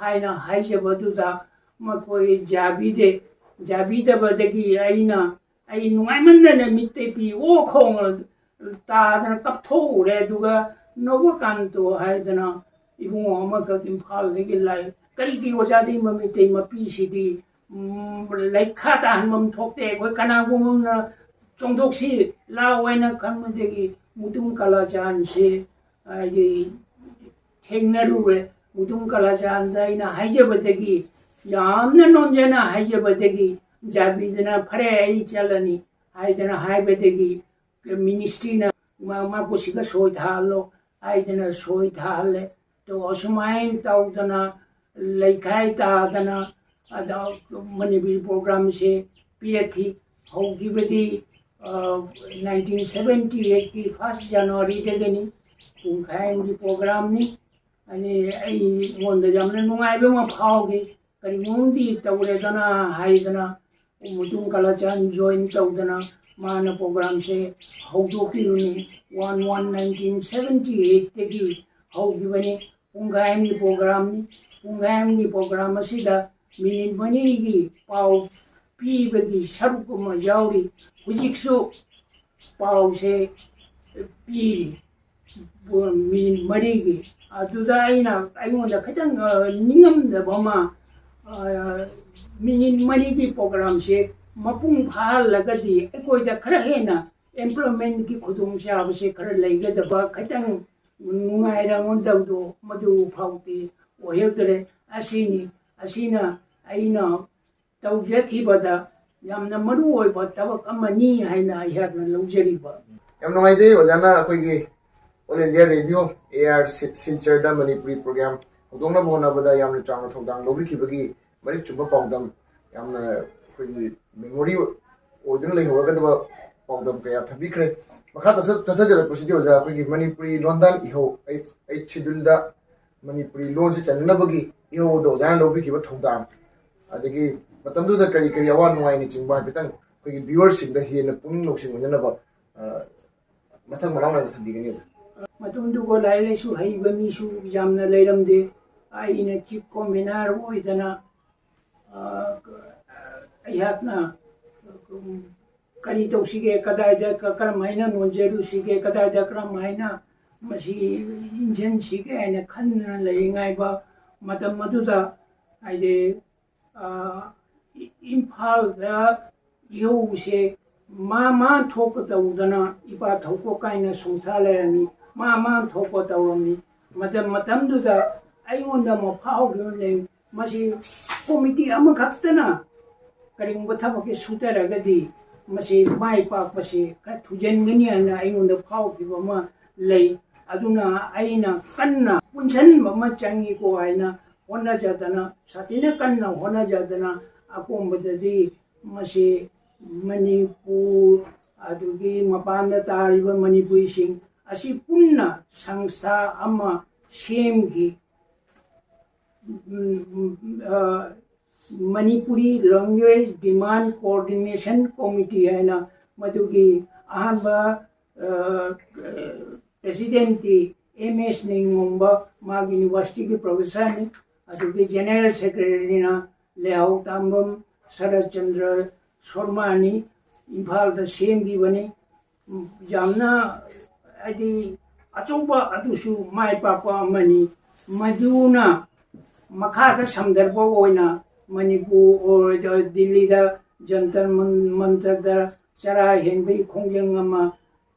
ꯍꯥꯏꯅ ꯍꯥꯏꯖꯕꯗꯨꯗ ꯃꯈꯣꯏ ꯌꯥꯕꯤꯗꯦ꯫ ꯌꯥꯕꯤꯗꯕꯗꯒꯤ ꯑꯩꯅ, ꯑꯩ ꯅꯨꯡꯉꯥꯏꯃꯟꯗꯅ ꯃꯤꯠꯇꯩ ꯄꯤ ꯑꯣ ꯈꯣꯡꯅ ꯇꯥꯗꯅ ꯀꯞꯊꯣꯛꯎꯔꯦ꯫ ꯑꯗꯨꯒ ꯅꯣꯕꯀꯥꯟꯇꯣ ꯍꯥꯏꯗꯅ ꯏꯕꯨꯡꯉꯣ ꯑꯃꯈꯛ ꯏꯝꯐꯥꯜꯗꯒꯤ ꯂꯥꯛꯏ, "ꯀꯔꯤꯒꯤ ꯑꯣꯖꯥꯗꯤ ꯃꯃꯤꯇꯩ ꯃꯄꯤꯁꯤꯗꯤ, ꯎꯝ, ꯂꯩꯈꯥ ꯇꯥꯍꯟꯐꯝ ꯊꯣꯛꯇꯦ, ꯑꯩꯈꯣꯏ ꯀꯅꯥꯒꯨꯝꯕ ꯑꯃꯅ ꯆꯣꯡꯊꯣꯛꯁꯤ ꯂꯥꯛꯑꯣ" ꯍꯥꯏꯅ ꯈꯟꯕꯗꯒꯤ ꯃꯨꯇꯨꯝ ꯀꯂꯥꯆꯥꯟꯁꯦ ꯍꯥꯏꯗꯤ ꯊꯦꯡꯅꯔꯨꯔꯦ꯫ ꯃꯨꯇꯨꯝ ꯀꯂꯥꯆꯥꯟꯗ ꯑꯩꯅ ꯍꯥꯏꯖꯕꯗꯒꯤ, ꯌꯥꯝꯅ ꯅꯣꯟꯖꯅ ꯍꯥꯏꯖꯕꯗꯒꯤ, ꯖꯥꯕꯤꯗꯅ "ꯐꯔꯦ, ꯑꯩ ꯆꯠꯂꯅꯤ" ꯍꯥꯏꯗꯅ ꯍꯥꯏꯕꯗꯒꯤ, ꯃꯤꯅꯤꯁꯇ꯭ꯔꯤꯅ ꯃꯥ-, ꯃꯥꯕꯨ ꯁꯤꯒ ꯁꯣꯏ ꯊꯥꯍꯜꯂꯣ ꯍꯥꯏꯗꯅ ꯁꯣꯏ ꯊꯥꯍꯜꯂꯦ꯫ ꯑꯗꯣ ꯑꯁꯨꯃꯥꯏꯅ ꯇꯧꯗꯅ ꯂꯩꯈꯥꯏ ꯇꯥꯗꯅ ꯑꯗ ꯃꯅꯤꯄꯨꯔꯤ ꯄ꯭ꯔꯣꯒ꯭ꯔꯥꯝꯁꯦ ꯄꯤꯔꯛꯈꯤ꯫ ꯍꯧꯈꯤꯕꯗꯤ, ꯑ, ꯅꯥꯏꯟꯇꯤꯟ ꯁꯚꯦꯟꯇꯤ ꯑꯩꯠꯀꯤ ꯐꯥꯔꯁ ꯖꯅꯋꯥꯔꯤꯗꯒꯤꯅꯤ꯫ ꯄꯨꯡꯈꯥꯏ ꯑꯃꯒꯤ ꯄ꯭ꯔꯣꯒ꯭ꯔꯥꯝꯅꯤ꯫ ꯑꯗꯩ ꯑꯩꯉꯣꯟꯗ ꯌꯥꯝꯅ ꯅꯨꯡꯉꯥꯏꯕ ꯑꯃ ꯐꯥꯎꯈꯤ꯫ ꯀꯔꯤꯒꯨꯝꯕꯗꯤ ꯇꯧꯔꯦꯗꯅ ꯍꯥꯏꯗꯅ ꯃꯨꯇꯨꯝ ꯀꯂꯥꯆꯥꯟ ꯖꯣꯏꯟ ꯇꯧꯗꯅ ꯃꯥꯅ ꯄ꯭ꯔꯣꯒ꯭ꯔꯥꯝꯁꯦ ꯍꯧꯗꯣꯛꯈꯤꯕꯅꯤ꯫ ꯋꯥꯟ ꯋꯥꯟ ꯅꯥꯏꯟꯇꯤꯟ ꯁꯚꯦꯟꯇꯤ ꯑꯩꯠꯇꯒꯤ ꯍꯧꯈꯤꯕꯅꯤ꯫ ꯄꯨꯡꯈꯥꯏ ꯑꯃꯒꯤ ꯄ꯭ꯔꯣꯒ꯭ꯔꯥꯝꯅꯤ꯫ ꯄꯨꯡꯈꯥꯏ ꯑꯃꯒꯤ ꯄ꯭ꯔꯣꯒ꯭ꯔꯥꯝ ꯑꯁꯤꯗ ꯃꯤꯅꯤꯠ ꯃꯔꯤꯒꯤ ꯄꯥꯎ ꯄꯤꯕꯒꯤ ꯁꯔꯨꯛ ꯑꯃ ꯌꯥꯎꯔꯤ꯫ ꯍꯧꯖꯤꯛꯁꯨ ꯄꯥꯎꯁꯦ ꯄꯤꯔꯤ, ꯃꯤꯅꯤꯠ ꯃꯔꯤꯒꯤ꯫ ꯑꯗꯨꯗ ꯑꯩꯅ, ꯑꯩꯉꯣꯟꯗ ꯈꯤꯇꯪ, ꯑ, ꯅꯤꯡꯉꯝꯗꯕ ꯑꯃ, ꯃꯤꯅꯤꯠ ꯃꯔꯤꯒꯤ ꯄ꯭ꯔꯣꯒ꯭ꯔꯥꯝꯁꯦ ꯃꯄꯨꯡ ꯐꯥꯍꯜꯂꯒꯗꯤ ꯑꯩꯈꯣꯏꯗ ꯈꯔ ꯍꯦꯟꯅ ꯑꯦꯝꯄ꯭ꯂꯣꯏꯃꯦꯟꯒꯤ ꯈꯨꯗꯣꯡꯆꯥꯕꯁꯦ ꯈꯔ ꯂꯩꯒꯗꯕ, ꯈꯤꯇꯪ ꯅꯨꯡꯉꯥꯏꯔꯝꯒꯗꯕꯗꯣ ꯃꯗꯨ ꯐꯥꯎꯗꯤ ꯑꯣꯏꯍꯧꯗ꯭ꯔꯦ꯫ ꯑꯁꯤꯅꯤ, ꯑꯁꯤꯅ ꯑꯩꯅ ꯇꯧꯖꯈꯤꯕꯗ ꯌꯥꯝꯅ ꯃꯔꯨ ꯑꯣꯏꯕ ꯊꯕꯛ ꯑꯃꯅꯤ ꯍꯥꯏꯅ ꯑꯩꯍꯥꯛꯅ ꯂꯧꯖꯔꯤꯕ꯫ ꯌꯥꯝ ꯅꯨꯡꯉꯥꯏꯖꯩ ꯑꯣꯖꯥꯅ ꯑꯩꯈꯣꯏꯒꯤ All India Radio, A I R ꯁꯤ-, ꯁꯤꯜꯆꯔꯗ ꯃꯅꯤꯄꯨꯔꯤ ꯄ꯭ꯔꯣꯒ꯭ꯔꯥꯝ ꯍꯧꯗꯣꯛꯅꯕ ꯍꯣꯠꯅꯕꯗ ꯌꯥꯝꯅ ꯆꯥꯎꯅ ꯊꯧꯗꯥꯡ ꯂꯧꯕꯤꯈꯤꯕꯒꯤ ꯃꯔꯤꯛ ꯆꯨꯝꯕ ꯄꯥꯎꯗꯝ, ꯌꯥꯝꯅ ꯑꯩꯈꯣꯏꯒꯤ ꯃꯦꯃꯣꯔꯤ ꯑꯣꯏꯗꯨꯅ ꯂꯩꯍꯧꯔꯒꯗꯕ ꯄꯥꯎꯗꯝ ꯀꯌꯥ ꯊꯝꯕꯤꯈ꯭ꯔꯦ꯫ ꯃꯈꯥ ꯆꯠꯊ-, ꯆꯠꯊꯖꯔꯛꯄꯁꯤꯗꯤ ꯑꯣꯖꯥ, ꯑꯩꯈꯣꯏꯒꯤ ꯃꯅꯤꯄꯨꯔꯤ ꯂꯣꯟꯗꯥꯟ ꯏꯍꯧ, ꯑꯩꯠ, ꯑꯩꯠ ꯁꯦꯗꯨꯜꯗ ꯃꯅꯤꯄꯨꯔꯤ ꯂꯣꯟꯁꯤ ꯆꯟꯅꯅꯕꯒꯤ ꯏꯍꯧꯗ ꯑꯣꯖꯥꯅ ꯂꯧꯕꯤꯈꯤꯕ ꯊꯧꯗꯥꯡ, ꯑꯗꯒꯤ ꯃꯇꯝꯗꯨꯗ ꯀꯔꯤ ꯀꯔꯤ ꯑꯋꯥ ꯅꯨꯡꯉꯥꯏꯅꯆꯤꯡꯕ ꯍꯥꯏꯐꯦꯠꯇꯪ ꯑꯩꯈꯣꯏꯒꯤ ꯚ꯭ꯌꯨꯋꯔꯁꯤꯡꯗ ꯍꯦꯟꯅ ꯄꯨꯛꯅꯤꯡ ꯂꯧꯁꯤꯡ ꯑꯣꯏꯅꯅꯕ, ꯑ, ꯃꯊꯪ ꯃꯅꯥꯎ ꯅꯥꯏꯅ ꯊꯝꯕꯤꯒꯅꯤ, ꯑꯣꯖꯥ꯫ ꯃꯇꯝꯗꯨꯒ ꯂꯥꯏꯔꯤꯛ ꯂꯥꯏꯁꯨ ꯍꯩꯕ ꯃꯤꯁꯨ ꯌꯥꯝꯅ ꯂꯩꯔꯝꯗꯦ꯫ ꯑꯩꯅ ꯆꯤꯐ ꯀꯣꯟꯚꯦꯅꯔ ꯑꯣꯏꯗꯅ, ꯑ, ꯑꯩꯍꯥꯛꯅ, ꯎꯝ, ꯀꯔꯤ ꯇꯧꯁꯤꯒꯦ, ꯀꯗꯥꯏꯗ ꯀ-, ꯀꯔꯝ ꯍꯥꯏꯅ ꯅꯣꯟꯖꯔꯨꯁꯤꯒꯦ, ꯀꯗꯥꯏꯗ ꯀꯔꯝ ꯍꯥꯏꯅ ꯃꯁꯤ ꯏꯟꯁꯤꯟꯁꯤꯒꯦ ꯍꯥꯏꯅ ꯈꯟꯗꯨꯅ ꯂꯩꯔꯤꯉꯥꯏꯕ ꯃꯇꯝ ꯑꯗꯨꯗ, ꯍꯥꯏꯗꯤ, ꯑ, ꯏ-, ꯏꯝꯐꯥꯜꯗ ꯏꯍꯧꯁꯦ ꯃꯥ ꯃꯥ ꯊꯣꯛꯄ ꯇꯧꯗꯅ ꯏꯄꯥ ꯊꯧꯀꯣꯛ ꯀꯥꯏꯅ ꯁꯨꯡꯁꯥ ꯂꯩꯔꯝꯃꯤ, ꯃꯥ ꯃꯥ ꯊꯣꯛꯄ ꯇꯧꯔꯝꯃꯤ꯫ ꯃꯇꯝ ꯃꯇꯝꯗꯨꯗ ꯑꯩꯉꯣꯟꯗ ꯑꯃ ꯐꯥꯎꯈꯤꯕ ꯂꯩ, ꯃꯁꯤ ꯀꯣꯃꯤꯇꯤ ꯑꯃꯈꯛꯇꯅ ꯀꯔꯤꯒꯨꯝꯕ ꯊꯕꯛꯁꯤ ꯁꯨꯊꯔꯒꯗꯤ ꯃꯁꯤ ꯃꯥꯏ ꯄꯥꯛꯄꯁꯤ ꯈꯔ ꯊꯨꯖꯟꯒꯅꯤ ꯍꯥꯏꯅ ꯑꯩꯉꯣꯟꯗ ꯐꯥꯎꯈꯤꯕ ꯑꯃ ꯂꯩ꯫ ꯑꯗꯨꯅ ꯑꯩꯅ ꯀꯟꯅ ꯄꯨꯟꯁꯤꯟꯕ ꯑꯃ ꯆꯪꯉꯤꯀꯣ ꯍꯥꯏꯅ ꯍꯣꯠꯅꯖꯗꯅ, ꯁꯥꯊꯤꯅ ꯀꯟꯅ ꯍꯣꯠꯅꯖꯗꯅ ꯑꯀꯣꯝꯕꯗꯗꯤ ꯃꯁꯤ ꯃꯅꯤꯄꯨꯔ ꯑꯗꯨꯒꯤ ꯃꯄꯥꯟꯗ ꯇꯥꯔꯤꯕ ꯃꯅꯤꯄꯨꯔꯤꯁꯤꯡ ꯑꯁꯤ ꯄꯨꯟꯅ ꯁꯪꯁꯊꯥ ꯑꯃ ꯁꯦꯝꯈꯤ꯫ ꯎꯝ, ꯎꯝ, ꯑ, Manipuri Language Demand Coordination Committee ꯍꯥꯏꯅ, ꯃꯗꯨꯒꯤ ꯑꯍꯥꯟꯕ, ꯑ, ꯄ꯭ꯔꯦꯁꯤꯗꯦꯟꯠꯇꯤ ꯑꯦꯝ ꯑꯦꯁ ꯅꯤꯡꯉꯣꯝꯕ, ꯃꯥꯒꯤ ꯌꯨꯅꯤꯚꯔꯁꯤꯇꯤꯒꯤ ꯄ꯭ꯔꯣꯐꯦꯁꯔꯅꯤ꯫ ꯑꯗꯨꯒꯤ ꯖꯦꯅꯔꯦꯜ ꯁꯦꯀ꯭ꯔꯦꯇꯔꯤꯅ ꯂꯩꯍꯥꯎ ꯇꯥꯝꯕꯝ ꯁꯔꯠꯆꯟꯗ꯭ꯔ ꯁꯣꯔꯃꯥꯅꯤ, ꯏꯝꯐꯥꯜꯗ ꯁꯦꯝꯈꯤꯕꯅꯤ꯫ ꯌꯥꯝꯅ, ꯍꯥꯏꯗꯤ, ꯑꯆꯧꯕ ꯑꯗꯨꯁꯨ ꯃꯥꯏ ꯄꯥꯛꯄ ꯑꯃꯅꯤ꯫ ꯃꯗꯨꯅ ꯃꯈꯥꯗ ꯁꯝꯗꯔꯛꯄ ꯑꯣꯏꯅ ꯃꯅꯤꯄꯨꯔ ꯑꯣꯔ ꯗꯤꯜꯂꯤꯗ ꯖꯟꯇꯔ ꯃꯟ- ꯃꯟꯇꯔꯗ ꯆꯔꯥ ꯍꯦꯟꯕꯒꯤ ꯈꯣꯡꯖꯪ ꯑꯃ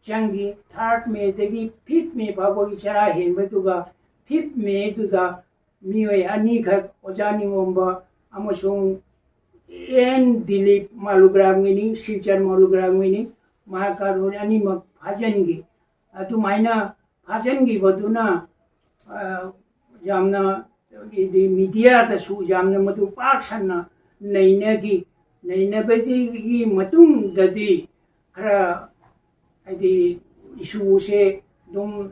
ꯆꯪꯈꯤ꯫ ꯊꯥꯔꯠ ꯃꯦꯗꯒꯤ ꯐꯤꯐ ꯃꯦ ꯐꯥꯎꯕꯒꯤ ꯆꯔꯥ ꯍꯦꯟꯕꯗꯨꯒ ꯐꯤꯐ ꯃꯦꯗꯨꯗ ꯃꯤꯑꯣꯏ ꯑꯅꯤꯈꯛ ꯑꯣꯖꯥ ꯅꯤꯉꯣꯝꯕ ꯑꯃꯁꯨꯡ ꯑꯦꯟ ꯗꯤꯂꯤꯞ ꯃꯥꯂꯨꯒ꯭ꯔꯥꯝꯒꯤꯅꯤ, ꯁꯤꯜꯆꯔ ꯃꯥꯂꯨꯒ꯭ꯔꯥꯝꯒꯤꯅꯤ, ꯃꯍꯥꯛ ꯀꯥꯔꯣꯜ ꯑꯅꯤꯃꯛ ꯐꯥꯖꯤꯟꯈꯤ꯫ ꯑꯗꯨꯃꯥꯏꯅ ꯐꯥꯖꯤꯟꯈꯤꯕꯗꯨꯅ ꯌꯥꯝꯅ ꯃꯤꯗꯤꯌꯥꯗꯁꯨ ꯌꯥꯝꯅ ꯃꯗꯨ ꯄꯥꯛ ꯁꯟꯅ ꯅꯩꯅꯈꯤ꯫ ꯅꯩꯅꯕꯗꯒꯤ ꯃꯇꯨꯡꯗꯗꯤ ꯈꯔ ꯍꯥꯏꯗꯤ ꯏꯁꯨꯁꯦ ꯑꯗꯨꯝ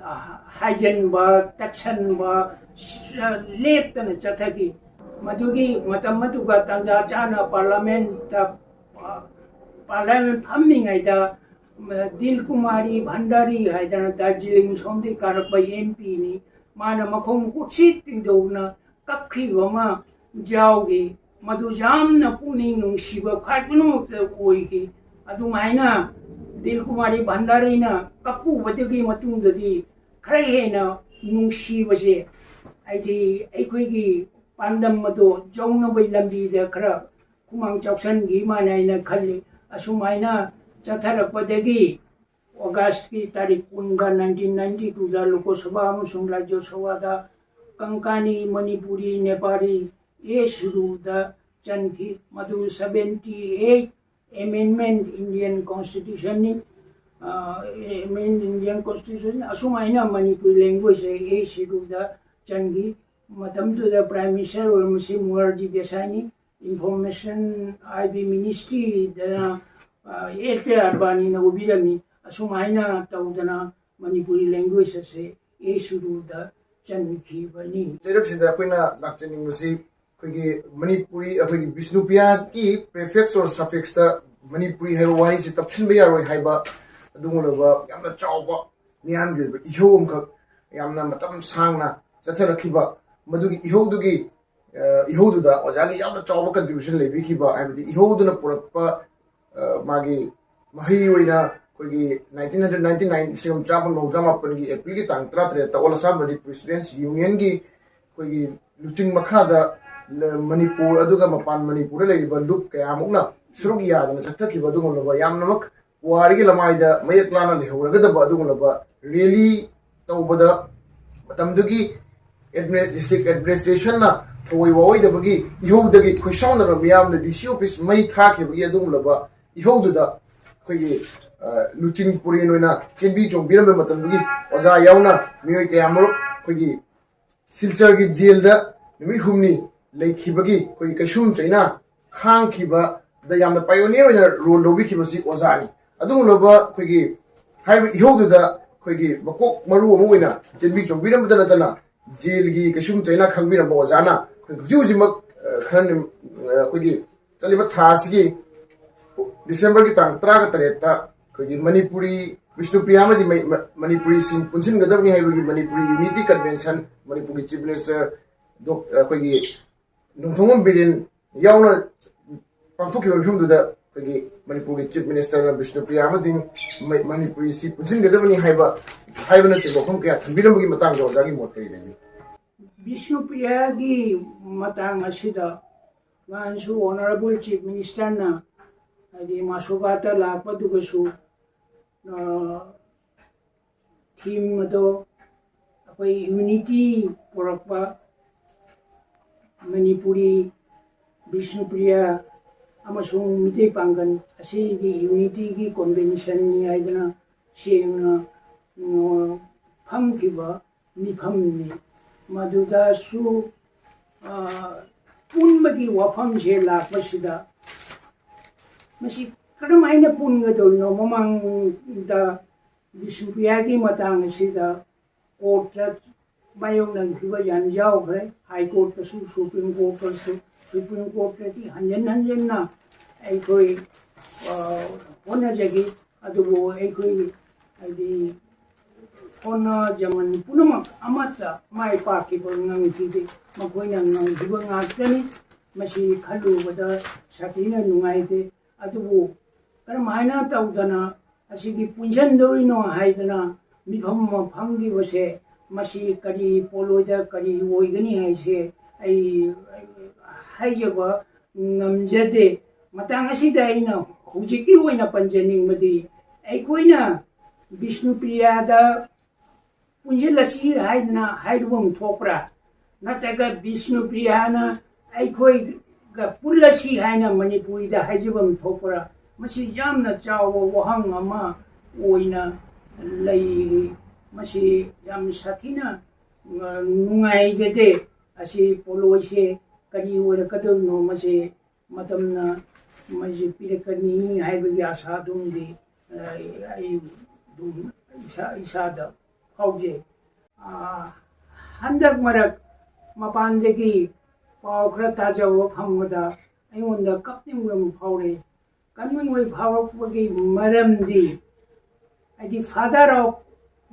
ꯍꯥꯏꯖꯤꯟꯕ, ꯇꯛꯁꯟꯕ ꯂꯦꯞꯇꯅ ꯆꯠꯊꯈꯤ꯫ ꯃꯗꯨꯒꯤ ꯃꯇꯝ ꯑꯗꯨꯒ ꯇꯥꯟꯖꯥ ꯆꯥꯅ ꯄꯥꯔꯂꯥꯃꯦꯟꯇ ꯄꯥꯔꯂꯥꯃꯦꯟ ꯐꯝꯃꯤꯉꯩꯗ ꯗꯤꯜ ꯀꯨꯃꯥꯔꯤ ꯚꯟꯗꯥꯔꯤ ꯍꯥꯏꯗꯅ ꯗꯥꯔꯖꯤꯂꯤꯡ ꯁꯣꯝꯗꯒꯤ ꯀꯥꯔꯛꯄ ꯑꯦꯝ ꯄꯤꯅꯤ꯫ ꯃꯥꯅ ꯃꯈꯣꯡ ꯀꯣꯛꯁꯤ ꯇꯤꯡꯗꯧꯅ ꯀꯞꯈꯤꯕ ꯑꯃ ꯌꯥꯎꯈꯤ꯫ ꯃꯗꯨ ꯌꯥꯝꯅ ꯄꯨꯛꯅꯤꯡ ꯅꯨꯡꯁꯤꯕ ꯈ꯭ꯋꯥꯏ ꯄꯨꯝꯅꯃꯛꯇ ꯑꯣꯏꯈꯤ꯫ ꯑꯗꯨꯃꯥꯏꯅ ꯗꯤꯜ ꯀꯨꯃꯥꯔꯤ ꯚꯟꯗꯥꯔꯤꯅ ꯀꯞꯄꯨꯕꯗꯒꯤ ꯃꯇꯨꯡꯗꯗꯤ ꯈꯔ ꯍꯦꯟꯅ ꯅꯨꯡꯁꯤꯕꯁꯦ ꯍꯥꯏꯗꯤ ꯑꯩꯈꯣꯏꯒꯤ ꯄꯥꯟꯗꯝ ꯑꯗꯣ ꯌꯧꯅꯕꯒꯤ ꯂꯝꯕꯤꯗ ꯈꯔ ꯈꯨꯃꯥꯡ ꯆꯥꯎꯁꯟꯈꯤ ꯃꯥꯅ ꯍꯥꯏꯅ ꯈꯜꯂꯤ꯫ ꯑꯁꯨꯃꯥꯏꯅ ꯆꯠꯊꯔꯛꯄꯗꯒꯤ ꯑꯣꯒꯁꯀꯤ ꯇꯥꯔꯤꯛ ꯀꯨꯟꯒ ꯅꯥꯏꯟꯇꯤꯟ ꯅꯥꯏꯟꯇꯤ ꯇꯨꯗ ꯂꯣꯀꯣꯁꯚꯥ ꯑꯃꯁꯨꯡ ꯔꯥꯖ꯭ꯌ ꯁꯚꯥꯗ ꯀꯪꯀꯥꯅꯤ, ꯃꯅꯤꯄꯨꯔꯤ, ꯅꯦꯄꯥꯂꯤ ꯑꯦ ꯁꯤꯗꯨꯜꯗ ꯆꯟꯈꯤ꯫ ꯃꯗꯨ ꯁꯕꯦꯟꯇꯤ ꯑꯩꯠ ꯑꯦꯃꯦꯟꯃꯦꯟ ꯏꯟꯗꯤꯌꯟ ꯀꯣꯟꯁꯇꯤꯇ꯭ꯌꯨꯁꯟꯅꯤ꯫ ꯑꯦꯃꯦꯟ ꯏꯟꯗꯤꯌꯟ ꯀꯣꯟꯁꯇꯤꯇ꯭ꯌꯨꯁꯟ ꯑꯁꯨꯃꯥꯏꯅ ꯃꯅꯤꯄꯨꯔꯤ ꯂꯦꯡꯒ꯭ꯋꯦꯖꯁꯦ ꯑꯦ ꯁꯤꯗꯨꯜꯗ ꯆꯟꯈꯤ꯫ ꯃꯇꯝꯗꯨꯗ ꯄ꯭ꯔꯥꯏꯝ ꯃꯤꯅꯤꯁꯇꯔ ꯑꯣꯏꯔꯝꯕꯁꯤ ꯃꯣꯔꯥꯔꯖꯤ ꯗꯦꯁꯥꯏꯅꯤ꯫ ꯏꯟꯐꯣꯔꯃꯦꯁꯟ ꯍꯥꯏꯗꯤ ꯃꯤꯅꯤꯁꯇ꯭ꯔꯤꯗꯅ ꯑꯦꯜ ꯀꯦ ꯑꯥꯗꯕꯥꯅꯤꯅ ꯑꯣꯏꯕꯤꯔꯝꯃꯤ꯫ ꯑꯁꯨꯃꯥꯏꯅ ꯇꯧꯗꯅ ꯃꯅꯤꯄꯨꯔꯤ ꯂꯦꯡꯒ꯭ꯋꯦꯖ ꯑꯁꯦ ꯑꯦ ꯁꯤꯗꯨꯜꯗ ꯆꯟꯈꯤꯕꯅꯤ꯫ ꯆꯩꯔꯛꯁꯤꯗ ꯑꯩꯈꯣꯏꯅ ꯂꯥꯛꯆꯅꯤꯡꯕꯁꯤ ꯑꯩꯈꯣꯏꯒꯤ ꯃꯅꯤꯄꯨꯔꯤ, ꯑꯩꯈꯣꯏꯒꯤ ꯕꯤꯁꯅꯨꯄ꯭ꯔꯤꯌꯥꯒꯤ prefix or suffixꯇ ꯃꯅꯤꯄꯨꯔꯤ ꯍꯥꯏꯕ ꯋꯥꯍꯩꯁꯤ ꯇꯞꯁꯤꯟꯕ ꯌꯥꯔꯣꯏ ꯍꯥꯏꯕ ꯑꯗꯨꯒꯨꯝꯂꯕ ꯌꯥꯝꯅ ꯆꯥꯎꯕ ꯃꯤꯌꯥꯝꯒꯤ ꯑꯣꯏꯕ ꯏꯍꯧ ꯑꯃꯈꯛ ꯌꯥꯝꯅ ꯃꯇꯝ ꯁꯥꯡꯅ ꯆꯠꯊꯔꯛꯈꯤꯕ ꯃꯗꯨꯒꯤ ꯏꯍꯧꯗꯨꯒꯤ ꯑ, ꯏꯍꯧꯗꯨꯗ ꯑꯣꯖꯥꯒꯤ ꯌꯥꯝꯅ ꯆꯥꯎꯕ contribution ꯂꯩꯕꯤꯈꯤꯕ, ꯍꯥꯏꯕꯗꯤ ꯏꯍꯧꯗꯨꯅ ꯄꯨꯔꯛꯄ, ꯑ, ꯃꯥꯒꯤ ꯃꯍꯩ ꯑꯣꯏꯅ ꯑꯩꯈꯣꯏꯒꯤ nineteen hundred ninety nine, ꯂꯤꯁꯤꯡ ꯑꯃ ꯆꯥꯃꯥꯄꯟ ꯃꯧꯗ꯭ꯔꯥ ꯃꯥꯄꯟꯒꯤ ꯑꯦꯄ꯭ꯔꯤꯜꯒꯤ ꯇꯥꯡ ꯇꯔꯥꯇꯔꯦꯠꯇ All Assam Manipuri Students Unionꯒꯤ ꯑꯩꯈꯣꯏꯒꯤ ꯂꯨꯆꯤꯡ ꯃꯈꯥꯗ ꯃꯅꯤꯄꯨꯔ ꯑꯗꯨꯒ ꯃꯄꯥꯟ ꯃꯅꯤꯄꯨꯔꯗ ꯂꯩꯔꯤꯕ ꯂꯨꯞ ꯀꯌꯥꯃꯨꯛꯅ ꯁꯔꯨꯛ ꯌꯥꯗꯅ ꯆꯠꯊꯈꯤꯕ ꯑꯗꯨꯒꯨꯝꯂꯕ ꯌꯥꯝꯅꯃꯛ ꯄꯨꯋꯥꯔꯤꯒꯤ ꯂꯃꯥꯏꯗ ꯃꯌꯦꯛ ꯂꯥꯅ ꯂꯩꯍꯧꯔꯒꯗꯕ ꯑꯗꯨꯒꯨꯝꯂꯕ ꯔꯦꯂꯤ ꯇꯧꯕꯗ ꯃꯇꯝꯗꯨꯒꯤ district administrationꯅ ꯊꯑꯣꯏ ꯋꯥꯑꯣꯏꯗꯕꯒꯤ ꯏꯍꯧꯗꯒꯤ ꯈꯣꯏꯁꯥꯎꯅꯕ ꯃꯤꯌꯥꯝꯅ DC office ꯃꯩ ꯊꯥꯈꯤꯕꯒꯤ ꯑꯗꯨꯒꯨꯝꯂꯕ ꯏꯍꯧꯗꯨꯗ ꯑꯩꯈꯣꯏꯒꯤ ꯂꯨꯆꯤꯡ ꯄꯨꯔꯦꯟ ꯑꯣꯏꯅ ꯆꯦꯟꯕꯤ ꯆꯣꯡꯕꯤꯔꯝꯕ ꯃꯇꯝꯗꯨꯒꯤ ꯑꯣꯖꯥ ꯌꯥꯎꯅ ꯃꯤꯑꯣꯏ ꯀꯌꯥꯃꯔꯨꯝ ꯑꯩꯈꯣꯏꯒꯤ ꯁꯤꯜꯆꯔꯒꯤ ꯖꯦꯜꯗ ꯅꯨꯃꯤꯠ ꯍꯨꯝꯅꯤ ꯂꯩꯈꯤꯕꯒꯤ ꯑꯩꯈꯣꯏꯒꯤ ꯀꯩꯁꯨꯝ ꯆꯩꯅꯥ ꯈꯥꯡꯈꯤꯕꯗ ꯌꯥꯝꯅ pioneer ꯑꯣꯏꯅ role ꯂꯧꯕꯤꯈꯤꯕꯁꯤ ꯑꯣꯖꯥꯅꯤ꯫ ꯑꯗꯨꯒꯨꯝꯂꯕ ꯑꯩꯈꯣꯏꯒꯤ ꯍꯥꯏꯔꯤꯕ ꯏꯍꯧꯗꯨꯗ ꯑꯩꯈꯣꯏꯒꯤ ꯃꯀꯣꯛ ꯃꯔꯨ ꯑꯃ ꯑꯣꯏꯅ ꯆꯦꯟꯕꯤ ꯆꯣꯡꯕꯤꯔꯝꯕꯇ ꯅꯠꯇꯅ ꯖꯦꯜꯒꯤ ꯀꯩꯁꯨꯝ ꯆꯩꯅꯥ ꯈꯪꯕꯤꯔꯝꯕ ꯑꯣꯖꯥꯅ ꯑꯩꯈꯣꯏ ꯍꯧꯖꯤꯛ ꯍꯧꯖꯤꯛꯃꯛ ꯈꯔ ꯑꯩꯈꯣꯏꯒꯤ ꯆꯠꯂꯤꯕ ꯊꯥ ꯑꯁꯤꯒꯤ ꯗꯤꯁꯦꯝꯕꯔꯒꯤ ꯇꯥꯡ ꯇꯔꯥꯒ ꯇꯔꯦꯠꯇ ꯑꯩꯈꯣꯏꯒꯤ ꯃꯅꯤꯄꯨꯔꯤ ꯕꯤꯁꯅꯨꯄ꯭ꯔꯤꯌꯥ ꯑꯃꯗꯤ ꯃꯅꯤꯄꯨꯔꯤꯁꯤꯡ ꯄꯨꯟꯁꯤꯟꯒꯗꯕꯅꯤ ꯍꯥꯏꯕꯒꯤ ꯃꯅꯤꯄꯨꯔꯤ unity convention ꯃꯅꯤꯄꯨꯔꯒꯤ chief minister ꯑꯩꯈꯣꯏꯒꯤ ꯅꯣꯡꯊꯣꯝꯕꯝ ꯕꯤꯔꯦꯟ ꯌꯥꯎꯅ ꯄꯥꯡꯊꯣꯛꯈꯤꯕ ꯃꯤꯐꯝꯗꯨꯗ ꯑꯩꯈꯣꯏꯒꯤ ꯃꯅꯤꯄꯨꯔꯒꯤ chief ministerꯅ ꯕꯤꯁꯅꯨꯄ꯭ꯔꯤꯌꯥ ꯑꯃꯗꯤ ꯃꯅꯤꯄꯨꯔꯤꯁꯤ ꯄꯨꯟꯁꯤꯟꯒꯗꯕꯅꯤ ꯍꯥꯏꯕ ꯍꯥꯏꯕꯅꯆꯤꯡꯕ ꯋꯥꯐꯝ ꯀꯌꯥ ꯊꯝꯕꯤꯔꯝꯕꯒꯤ ꯃꯇꯥꯡꯗ ꯑꯣꯖꯥꯒꯤ ꯃꯣꯠ ꯀꯔꯤ ꯂꯩꯕꯤ? ꯕꯤꯁꯅꯨꯄ꯭ꯔꯤꯌꯥꯒꯤ ꯃꯇꯥꯡ ꯑꯁꯤꯗ ꯅꯍꯥꯟꯁꯨ honourable chief ministerꯅ ꯍꯥꯏꯗꯤ ꯃꯥꯁꯣꯒꯥꯠꯇ ꯂꯥꯛꯄꯗꯨꯒꯁꯨ theme ꯑꯗꯣ ꯑꯩꯈꯣꯏ unity ꯄꯨꯔꯛꯄ ꯃꯅꯤꯄꯨꯔꯤ, ꯕꯤꯁꯅꯨꯄ꯭ꯔꯤꯌꯥ ꯑꯃꯁꯨꯡ ꯃꯤꯇꯩ ꯄꯥꯡꯒꯜ ꯑꯁꯤꯒꯤ unityꯒꯤ conventionꯅꯤ ꯍꯥꯏꯗꯅ ꯁꯦꯡꯅ ꯐꯝꯈꯤꯕ ꯃꯤꯐꯝꯅꯤ꯫ ꯃꯗꯨꯗꯁꯨ ꯄꯨꯟꯕꯒꯤ ꯋꯥꯐꯝꯁꯦ ꯂꯥꯛꯄꯁꯤꯗ ꯃꯁꯤ ꯀꯔꯝꯍꯥꯏꯅ ꯄꯨꯟꯒꯗꯧꯔꯤꯅꯣ? ꯃꯃꯥꯡꯗ ꯕꯤꯁꯅꯨꯄ꯭ꯔꯤꯌꯥꯒꯤ ꯃꯇꯥꯡ ꯑꯁꯤꯗ courtꯇ ꯃꯥꯌꯣꯛꯅꯈꯤꯕ ꯌꯥꯝ ꯌꯥꯎꯈ꯭ꯔꯦ꯫ High courtꯇꯁꯨ, supreme courtꯇꯁꯨ, supreme courtꯇꯗꯤ ꯍꯟꯖꯤꯟ ꯍꯟꯖꯤꯟꯅ ꯑꯩꯈꯣꯏ ꯍꯣꯠꯅꯖꯈꯤ꯫ ꯑꯗꯨꯕꯨ ꯑꯩꯈꯣꯏ ꯍꯥꯏꯗꯤ ꯍꯣꯠꯅꯖꯃꯟ ꯄꯨꯝꯅꯃꯛ ꯑꯃꯠꯇ ꯃꯥꯏ ꯄꯥꯛꯈꯤꯕ ꯉꯝꯈꯤꯗꯦ꯫ ꯃꯈꯣꯏꯅ ꯉꯝꯈꯤꯕ ꯉꯥꯛꯇꯅꯤ꯫ ꯃꯁꯤ ꯈꯜꯂꯨꯕꯗ ꯁꯥꯊꯤꯅ ꯅꯨꯡꯉꯥꯏꯇꯦ꯫ ꯑꯗꯨꯕꯨ ꯀꯔꯝꯍꯥꯏꯅ ꯇꯧꯗꯅ ꯑꯁꯤꯒꯤ ꯄꯨꯟꯁꯤꯟꯗꯧꯔꯤꯅꯣ ꯍꯥꯏꯗꯅ ꯃꯤꯐꯝ ꯑꯃ ꯐꯝꯈꯤꯕꯁꯦ ꯃꯁꯤ ꯀꯔꯤ ꯄꯣꯠꯂꯣꯏꯗ ꯀꯔꯤ ꯑꯣꯏꯒꯅꯤ ꯍꯥꯏꯁꯦ ꯑꯩ ꯍꯥꯏꯖꯕ ꯉꯝꯖꯗꯦ꯫ ꯃꯇꯥꯡ ꯑꯁꯤꯗ ꯑꯩꯅ ꯍꯧꯖꯤꯛꯀꯤ ꯑꯣꯏꯅ ꯄꯟꯖꯅꯤꯡꯕꯗꯤ, ꯑꯩꯈꯣꯏꯅ ꯕꯤꯁꯅꯨꯄ꯭ꯔꯤꯌꯥꯗ ꯄꯨꯟꯁꯤꯜꯂꯁꯤ ꯍꯥꯏꯗꯅ ꯍꯥꯏꯔꯨꯕ ꯑꯃ ꯊꯣꯛꯄ꯭ꯔꯥ? ꯅꯠꯇ꯭ꯔꯒ ꯕꯤꯁꯅꯨꯄ꯭ꯔꯤꯌꯥꯅ ꯑꯩꯈꯣꯏꯒ ꯄꯨꯜꯂꯁꯤ ꯍꯥꯏꯅ ꯃꯅꯤꯄꯨꯔꯤꯗ ꯍꯥꯏꯖꯕ ꯑꯃ ꯊꯣꯛꯄ꯭ꯔꯥ? ꯃꯁꯤ ꯌꯥꯝꯅ ꯆꯥꯎꯕ ꯋꯥꯍꯪ ꯑꯃ ꯑꯣꯏꯅ ꯂꯩꯔꯤ꯫ ꯃꯁꯤ ꯌꯥꯝ ꯁꯥꯊꯤꯅ, ꯑ, ꯅꯨꯡꯉꯥꯏꯖꯗꯦ꯫ ꯑꯁꯤ ꯄꯣꯠꯂꯣꯏꯁꯦ ꯀꯔꯤ ꯑꯣꯏꯔꯛꯀꯗꯧꯔꯤꯅꯣ, ꯃꯁꯤ ꯃꯇꯝꯅ ꯃꯁꯤ ꯄꯤꯔꯛꯀꯅꯤ ꯍꯥꯏꯕꯒꯤ ꯑꯁꯥꯗꯨꯝꯗꯤ, ꯑ, ꯑꯩ ꯑꯗꯨꯝ ꯏꯁꯥ, ꯏꯁꯥꯗ ꯐꯥꯎꯖꯩ꯫ ꯑ, ꯍꯟꯗꯛ ꯃꯔꯛ ꯃꯄꯥꯟꯗꯒꯤ ꯄꯥꯎ ꯈꯔ ꯇꯥꯖꯕ ꯐꯪꯕꯗ ꯑꯩꯉꯣꯟꯗ ꯀꯞꯅꯤꯡꯕ ꯑꯃ ꯐꯥꯎꯔꯛꯏ꯫ ꯀꯞꯅꯤꯡꯕ ꯐꯥꯎꯔꯛꯄꯒꯤ ꯃꯔꯝꯗꯤ, ꯍꯥꯏꯗꯤ, Father of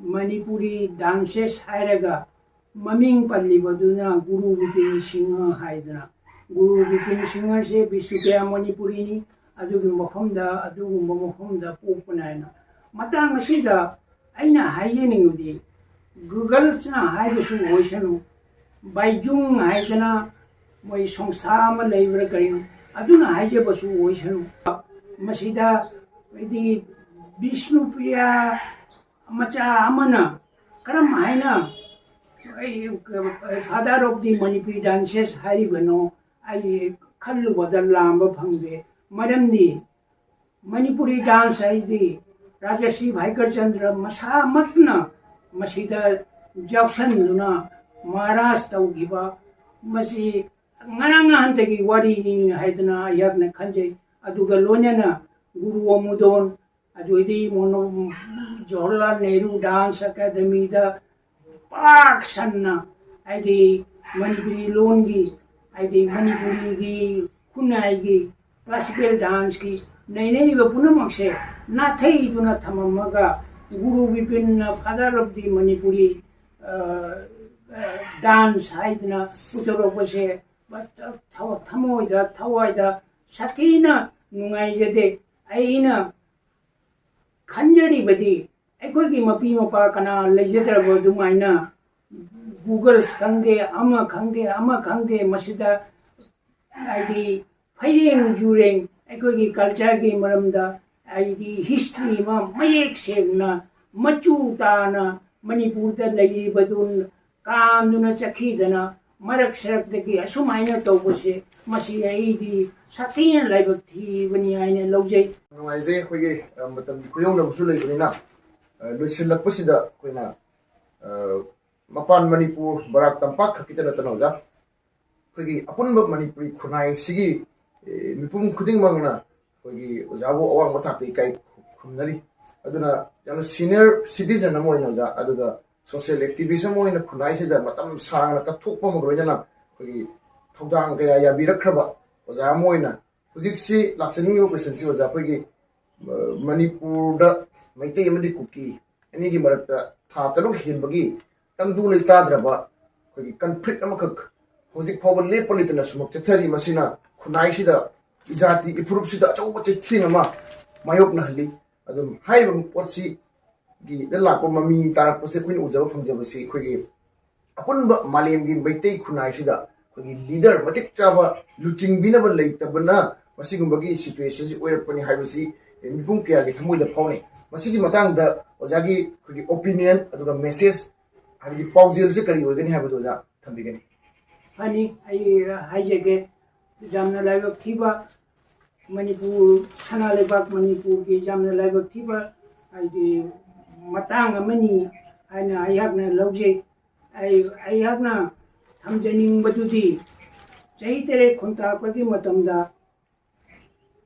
Manipuri Dances ꯍꯥꯏꯔꯒ ꯃꯃꯤꯡ ꯄꯜꯂꯤꯕꯗꯨꯅ ꯒꯨꯔꯨ ꯕꯤꯄꯤꯟ ꯁꯤꯡꯍ ꯍꯥꯏꯗꯅ, ꯒꯨꯔꯨ ꯕꯤꯄꯤꯟ ꯁꯤꯡꯍꯁꯦ ꯕꯤꯁꯅꯨꯄ꯭ꯔꯤꯌꯥ ꯃꯅꯤꯄꯨꯔꯤꯅꯤ꯫ ꯑꯗꯨꯒꯤ ꯃꯐꯝꯗ, ꯑꯗꯨꯒꯨꯝꯕ ꯃꯐꯝꯗ ꯄꯣꯛꯄꯅꯦ ꯍꯥꯏꯅ꯫ ꯃꯇꯥꯡ ꯑꯁꯤꯗ ꯑꯩꯅ ꯍꯥꯏꯖꯅꯤꯡꯕꯗꯤ, Googleꯁꯅ ꯍꯥꯏꯕꯁꯨ ꯑꯣꯏꯁꯅꯨ, ꯕꯥꯏꯖꯨꯡ ꯍꯥꯏꯗꯅ ꯃꯣꯏ ꯁꯪꯁꯊꯥ ꯑꯃ ꯂꯩꯕ꯭ꯔꯥ ꯀꯔꯤꯅꯣ, ꯑꯗꯨꯅ ꯍꯥꯏꯖꯕꯁꯨ ꯑꯣꯏꯁꯅꯨ꯫ ꯃꯁꯤꯗ ꯍꯥꯏꯗꯤ ꯕꯤꯁꯅꯨꯄ꯭ꯔꯤꯌꯥ ꯃꯆꯥ ꯑꯃꯅ ꯀꯔꯝ ꯍꯥꯏꯅ ꯑꯩ Father of the Manipuri Dances ꯍꯥꯏꯔꯤꯕꯅꯣ, ꯑꯩ ꯈꯜꯂꯨꯕꯗ ꯂꯥꯝꯕ ꯐꯪꯗꯦ꯫ ꯃꯔꯝꯗꯤ ꯃꯅꯤꯄꯨꯔꯤ dance ꯍꯥꯏꯁꯤꯗꯤ ꯔꯥꯖꯁ꯭ꯔꯤ ꯚꯥꯏꯀꯔꯆꯟꯗ꯭ꯔ ꯃꯁꯥꯃꯛꯅ ꯃꯁꯤꯗ ꯌꯥꯎꯁꯟꯗꯨꯅ ꯃꯍꯥꯔꯥꯖ ꯇꯧꯈꯤꯕ, ꯃꯁꯤ ꯉꯔꯥꯡ ꯅꯍꯥꯟꯗꯒꯤ ꯋꯥꯔꯤꯅꯤ ꯍꯥꯏꯗꯅ ꯑꯩꯍꯥꯛꯅ ꯈꯟꯖꯩ꯫ ꯑꯗꯨꯒ ꯂꯣꯏꯅꯅ ꯒꯨꯔꯨ ꯑꯃꯨꯗꯣꯟ, ꯑꯗꯨꯗꯤ ꯃꯣꯅꯣ-, ꯖꯋꯥꯍꯔꯂꯥꯜ ꯅꯦꯍꯔꯨ dance academyꯗ ꯄꯥꯛ ꯁꯟꯅ, ꯍꯥꯏꯗꯤ, ꯃꯅꯤꯄꯨꯔꯤ ꯂꯣꯟꯒꯤ, ꯍꯥꯏꯗꯤ, ꯃꯅꯤꯄꯨꯔꯤꯒꯤ ꯈꯨꯟꯅꯥꯏꯒꯤ classical danceꯀꯤ ꯅꯩꯅꯔꯤꯕ ꯄꯨꯝꯅꯃꯛꯁꯦ ꯅꯥꯊꯩꯗꯨꯅ ꯊꯝꯃꯝꯃꯒ, ꯒꯨꯔꯨ ꯕꯤꯄꯤꯟꯅ Father of the Manipuri, ꯑ, ꯑ, dance ꯍꯥꯏꯗꯅ ꯄꯨꯊꯣꯔꯛꯄꯁꯦ ꯊ-, ꯊꯃꯣꯏꯗ, ꯊꯋꯥꯏꯗ ꯁꯥꯊꯤꯅ ꯅꯨꯡꯉꯥꯏꯖꯗꯦ꯫ ꯑꯩꯅ ꯈꯟꯖꯔꯤꯕꯗꯤ, ꯑꯩꯈꯣꯏꯒꯤ ꯃꯄꯤ ꯃꯄꯥ ꯀꯅꯥ ꯂꯩꯖꯗ꯭ꯔꯕ ꯑꯗꯨꯃꯥꯏꯅ Googles ꯈꯪꯗꯦ, ꯑꯃ ꯈꯪꯗꯦ, ꯑꯃ ꯈꯪꯗꯦ, ꯃꯁꯤꯗ ꯍꯥꯏꯗꯤ ꯐꯩꯔꯦꯡ ꯖꯨꯔꯦꯡ ꯑꯩꯈꯣꯏꯒꯤ cultureꯒꯤ ꯃꯔꯝꯗ ꯍꯥꯏꯗꯤ history ꯑꯃ ꯃꯌꯦꯛ ꯁꯦꯡꯅ ꯃꯆꯨ ꯇꯥꯅ ꯃꯅꯤꯄꯨꯔꯗ ꯂꯩꯔꯤꯕꯗꯨ ꯀꯥꯝꯗꯨꯅ ꯆꯠꯈꯤꯗꯅ ꯃꯔꯛ ꯁꯔꯛꯇꯒꯤ ꯑꯁꯨꯃꯥꯏꯅ ꯇꯧꯕꯁꯦ, ꯃꯁꯤ ꯑꯩꯗꯤ ꯁꯥꯊꯤꯅ ꯂꯥꯏꯕꯛ ꯊꯤꯕꯅꯤ ꯍꯥꯏꯅ ꯂꯧꯖꯩ꯫ ꯅꯨꯡꯉꯥꯏꯖꯩ꯫ ꯑꯩꯈꯣꯏꯒꯤ, ꯑ, ꯃꯇꯝꯒꯤ ꯈꯨꯌꯧꯅꯕꯁꯨ ꯂꯩꯕꯅꯤꯅ, ꯑ, ꯂꯣꯏꯁꯤꯜꯂꯛꯄꯁꯤꯗ ꯑꯩꯈꯣꯏꯅ, ꯑ, ꯃꯄꯥꯟ ꯃꯅꯤꯄꯨꯔ ꯕꯔꯥꯛ ꯇꯝꯄꯥꯛ ꯈꯛꯀꯤꯇ ꯅꯠꯇꯅ ꯑꯣꯖꯥ, ꯑꯩꯈꯣꯏꯒꯤ ꯑꯄꯨꯟꯕ ꯃꯅꯤꯄꯨꯔꯤ ꯈꯨꯟꯅꯥꯏꯁꯤꯒꯤ, ꯑꯦ, ꯃꯤꯄꯨꯝ ꯈꯨꯗꯤꯡꯃꯛꯅ ꯑꯩꯈꯣꯏꯒꯤ ꯑꯣꯖꯥꯕꯨ ꯑꯋꯥꯡꯕ ꯊꯥꯛꯇ ꯏꯀꯥꯏ ꯈꯨꯝꯅꯔꯤ꯫ ꯑꯗꯨꯅ ꯌꯥꯝꯅ senior citizen ꯑꯃ ꯑꯣꯏꯅ ꯑꯣꯖꯥ, ꯑꯗꯨꯒ social activist ꯑꯃ ꯑꯣꯏꯅ ꯈꯨꯟꯅꯥꯏꯁꯤꯗ ꯃꯇꯝ ꯁꯥꯡꯅ ꯀꯠꯊꯣꯛꯄ ꯑꯃꯒ ꯂꯣꯏꯅꯅ ꯑꯩꯈꯣꯏꯒꯤ ꯊꯧꯗꯥꯡ ꯀꯌꯥ ꯌꯥꯕꯤꯔꯛꯈ꯭ꯔꯕ ꯑꯣꯖꯥ ꯑꯃ ꯑꯣꯏꯅ ꯍꯧꯖꯤꯛꯁꯤ ꯂꯥꯛꯆꯅꯤꯡꯉꯤꯕ questionꯁꯤ ꯑꯣꯖꯥ, ꯑꯩꯈꯣꯏꯒꯤ, ꯑ, ꯃꯅꯤꯄꯨꯔꯗ ꯃꯩꯇꯩ ꯑꯃꯗꯤ ꯀꯨꯀꯤ ꯑꯅꯤꯒꯤ ꯃꯔꯛꯇ ꯊꯥ ꯇꯔꯨꯛ ꯍꯦꯟꯕꯒꯤ ꯇꯪꯗꯨ ꯂꯩꯇꯥꯗ꯭ꯔꯕ ꯑꯩꯈꯣꯏꯒꯤ conflict ꯑꯃꯈꯛ ꯍꯧꯖꯤꯛ ꯐꯥꯎꯕ ꯂꯦꯞꯄ ꯂꯩꯇꯅ ꯁꯨꯃꯛ ꯆꯠꯊꯔꯤ꯫ ꯃꯁꯤꯅ ꯈꯨꯟꯅꯥꯏꯁꯤꯗ ꯏꯖꯥꯇꯤ ꯏꯐꯨꯔꯨꯞꯁꯤꯗ ꯑꯆꯧꯕ ꯆꯩꯊꯦꯡ ꯑꯃ ꯃꯥꯌꯣꯛꯅꯍꯜꯂꯤ꯫ ꯑꯗꯨꯝ ꯍꯥꯏꯔꯤꯕ ꯄꯣꯠꯁꯤꯒꯤꯗ ꯂꯥꯛꯄ ꯃꯃꯤ ꯇꯥꯔꯛꯄꯁꯦ ꯑꯩꯈꯣꯏꯅ ꯎꯖꯕ ꯐꯪꯖꯕꯁꯤ ꯑꯩꯈꯣꯏꯒꯤ ꯑꯄꯨꯟꯕ ꯃꯥꯂꯦꯝꯒꯤ ꯃꯩꯇꯩ ꯈꯨꯟꯅꯥꯏꯁꯤꯗ ꯑꯩꯈꯣꯏꯒꯤ leader ꯃꯇꯤꯛ ꯆꯥꯕ ꯂꯨꯆꯤꯡꯕꯤꯅꯕ ꯂꯩꯇꯕꯅ ꯃꯁꯤꯒꯨꯝꯕꯒꯤ situationꯁꯤ ꯑꯣꯏꯔꯛꯄꯅꯤ ꯍꯥꯏꯕꯁꯤ, ꯑꯦ, ꯃꯤꯄꯨꯝ ꯀꯌꯥꯒꯤ ꯊꯃꯣꯏꯗ ꯐꯥꯎꯅꯩ꯫ ꯃꯁꯤꯒꯤ ꯃꯇꯥꯡꯗ ꯑꯣꯖꯥꯒꯤ ꯑꯩꯈꯣꯏꯒꯤ opinion ꯑꯗꯨꯒ message, ꯍꯥꯏꯕꯗꯤ ꯄꯥꯎꯖꯦꯜꯁꯦ ꯀꯔꯤ ꯑꯣꯏꯒꯅꯤ ꯍꯥꯏꯕꯗꯨ ꯑꯣꯖꯥ ꯊꯝꯕꯤꯒꯅꯤ? ꯐꯅꯤ, ꯑꯩ ꯍꯥꯏꯖꯒꯦ꯫ ꯌꯥꯝꯅ ꯂꯥꯏꯕꯛ ꯊꯤꯕ, ꯃꯅꯤꯄꯨꯔ, ꯁꯅꯥ ꯂꯩꯕꯥꯛ ꯃꯅꯤꯄꯨꯔꯒꯤ ꯌꯥꯝꯅ ꯂꯥꯏꯕꯛ ꯊꯤꯕ ꯍꯥꯏꯗꯤ ꯃꯇꯥꯡ ꯑꯃꯅꯤ ꯍꯥꯏꯅ ꯑꯩꯍꯥꯛꯅ ꯂꯧꯖꯩ꯫ ꯑꯩ, ꯑꯩꯍꯥꯛꯅ ꯊꯝꯖꯅꯤꯡꯕꯗꯨꯗꯤ ꯆꯍꯤ ꯇꯔꯦꯠ ꯈꯨꯟꯇꯥꯛꯄꯒꯤ ꯃꯇꯝꯗ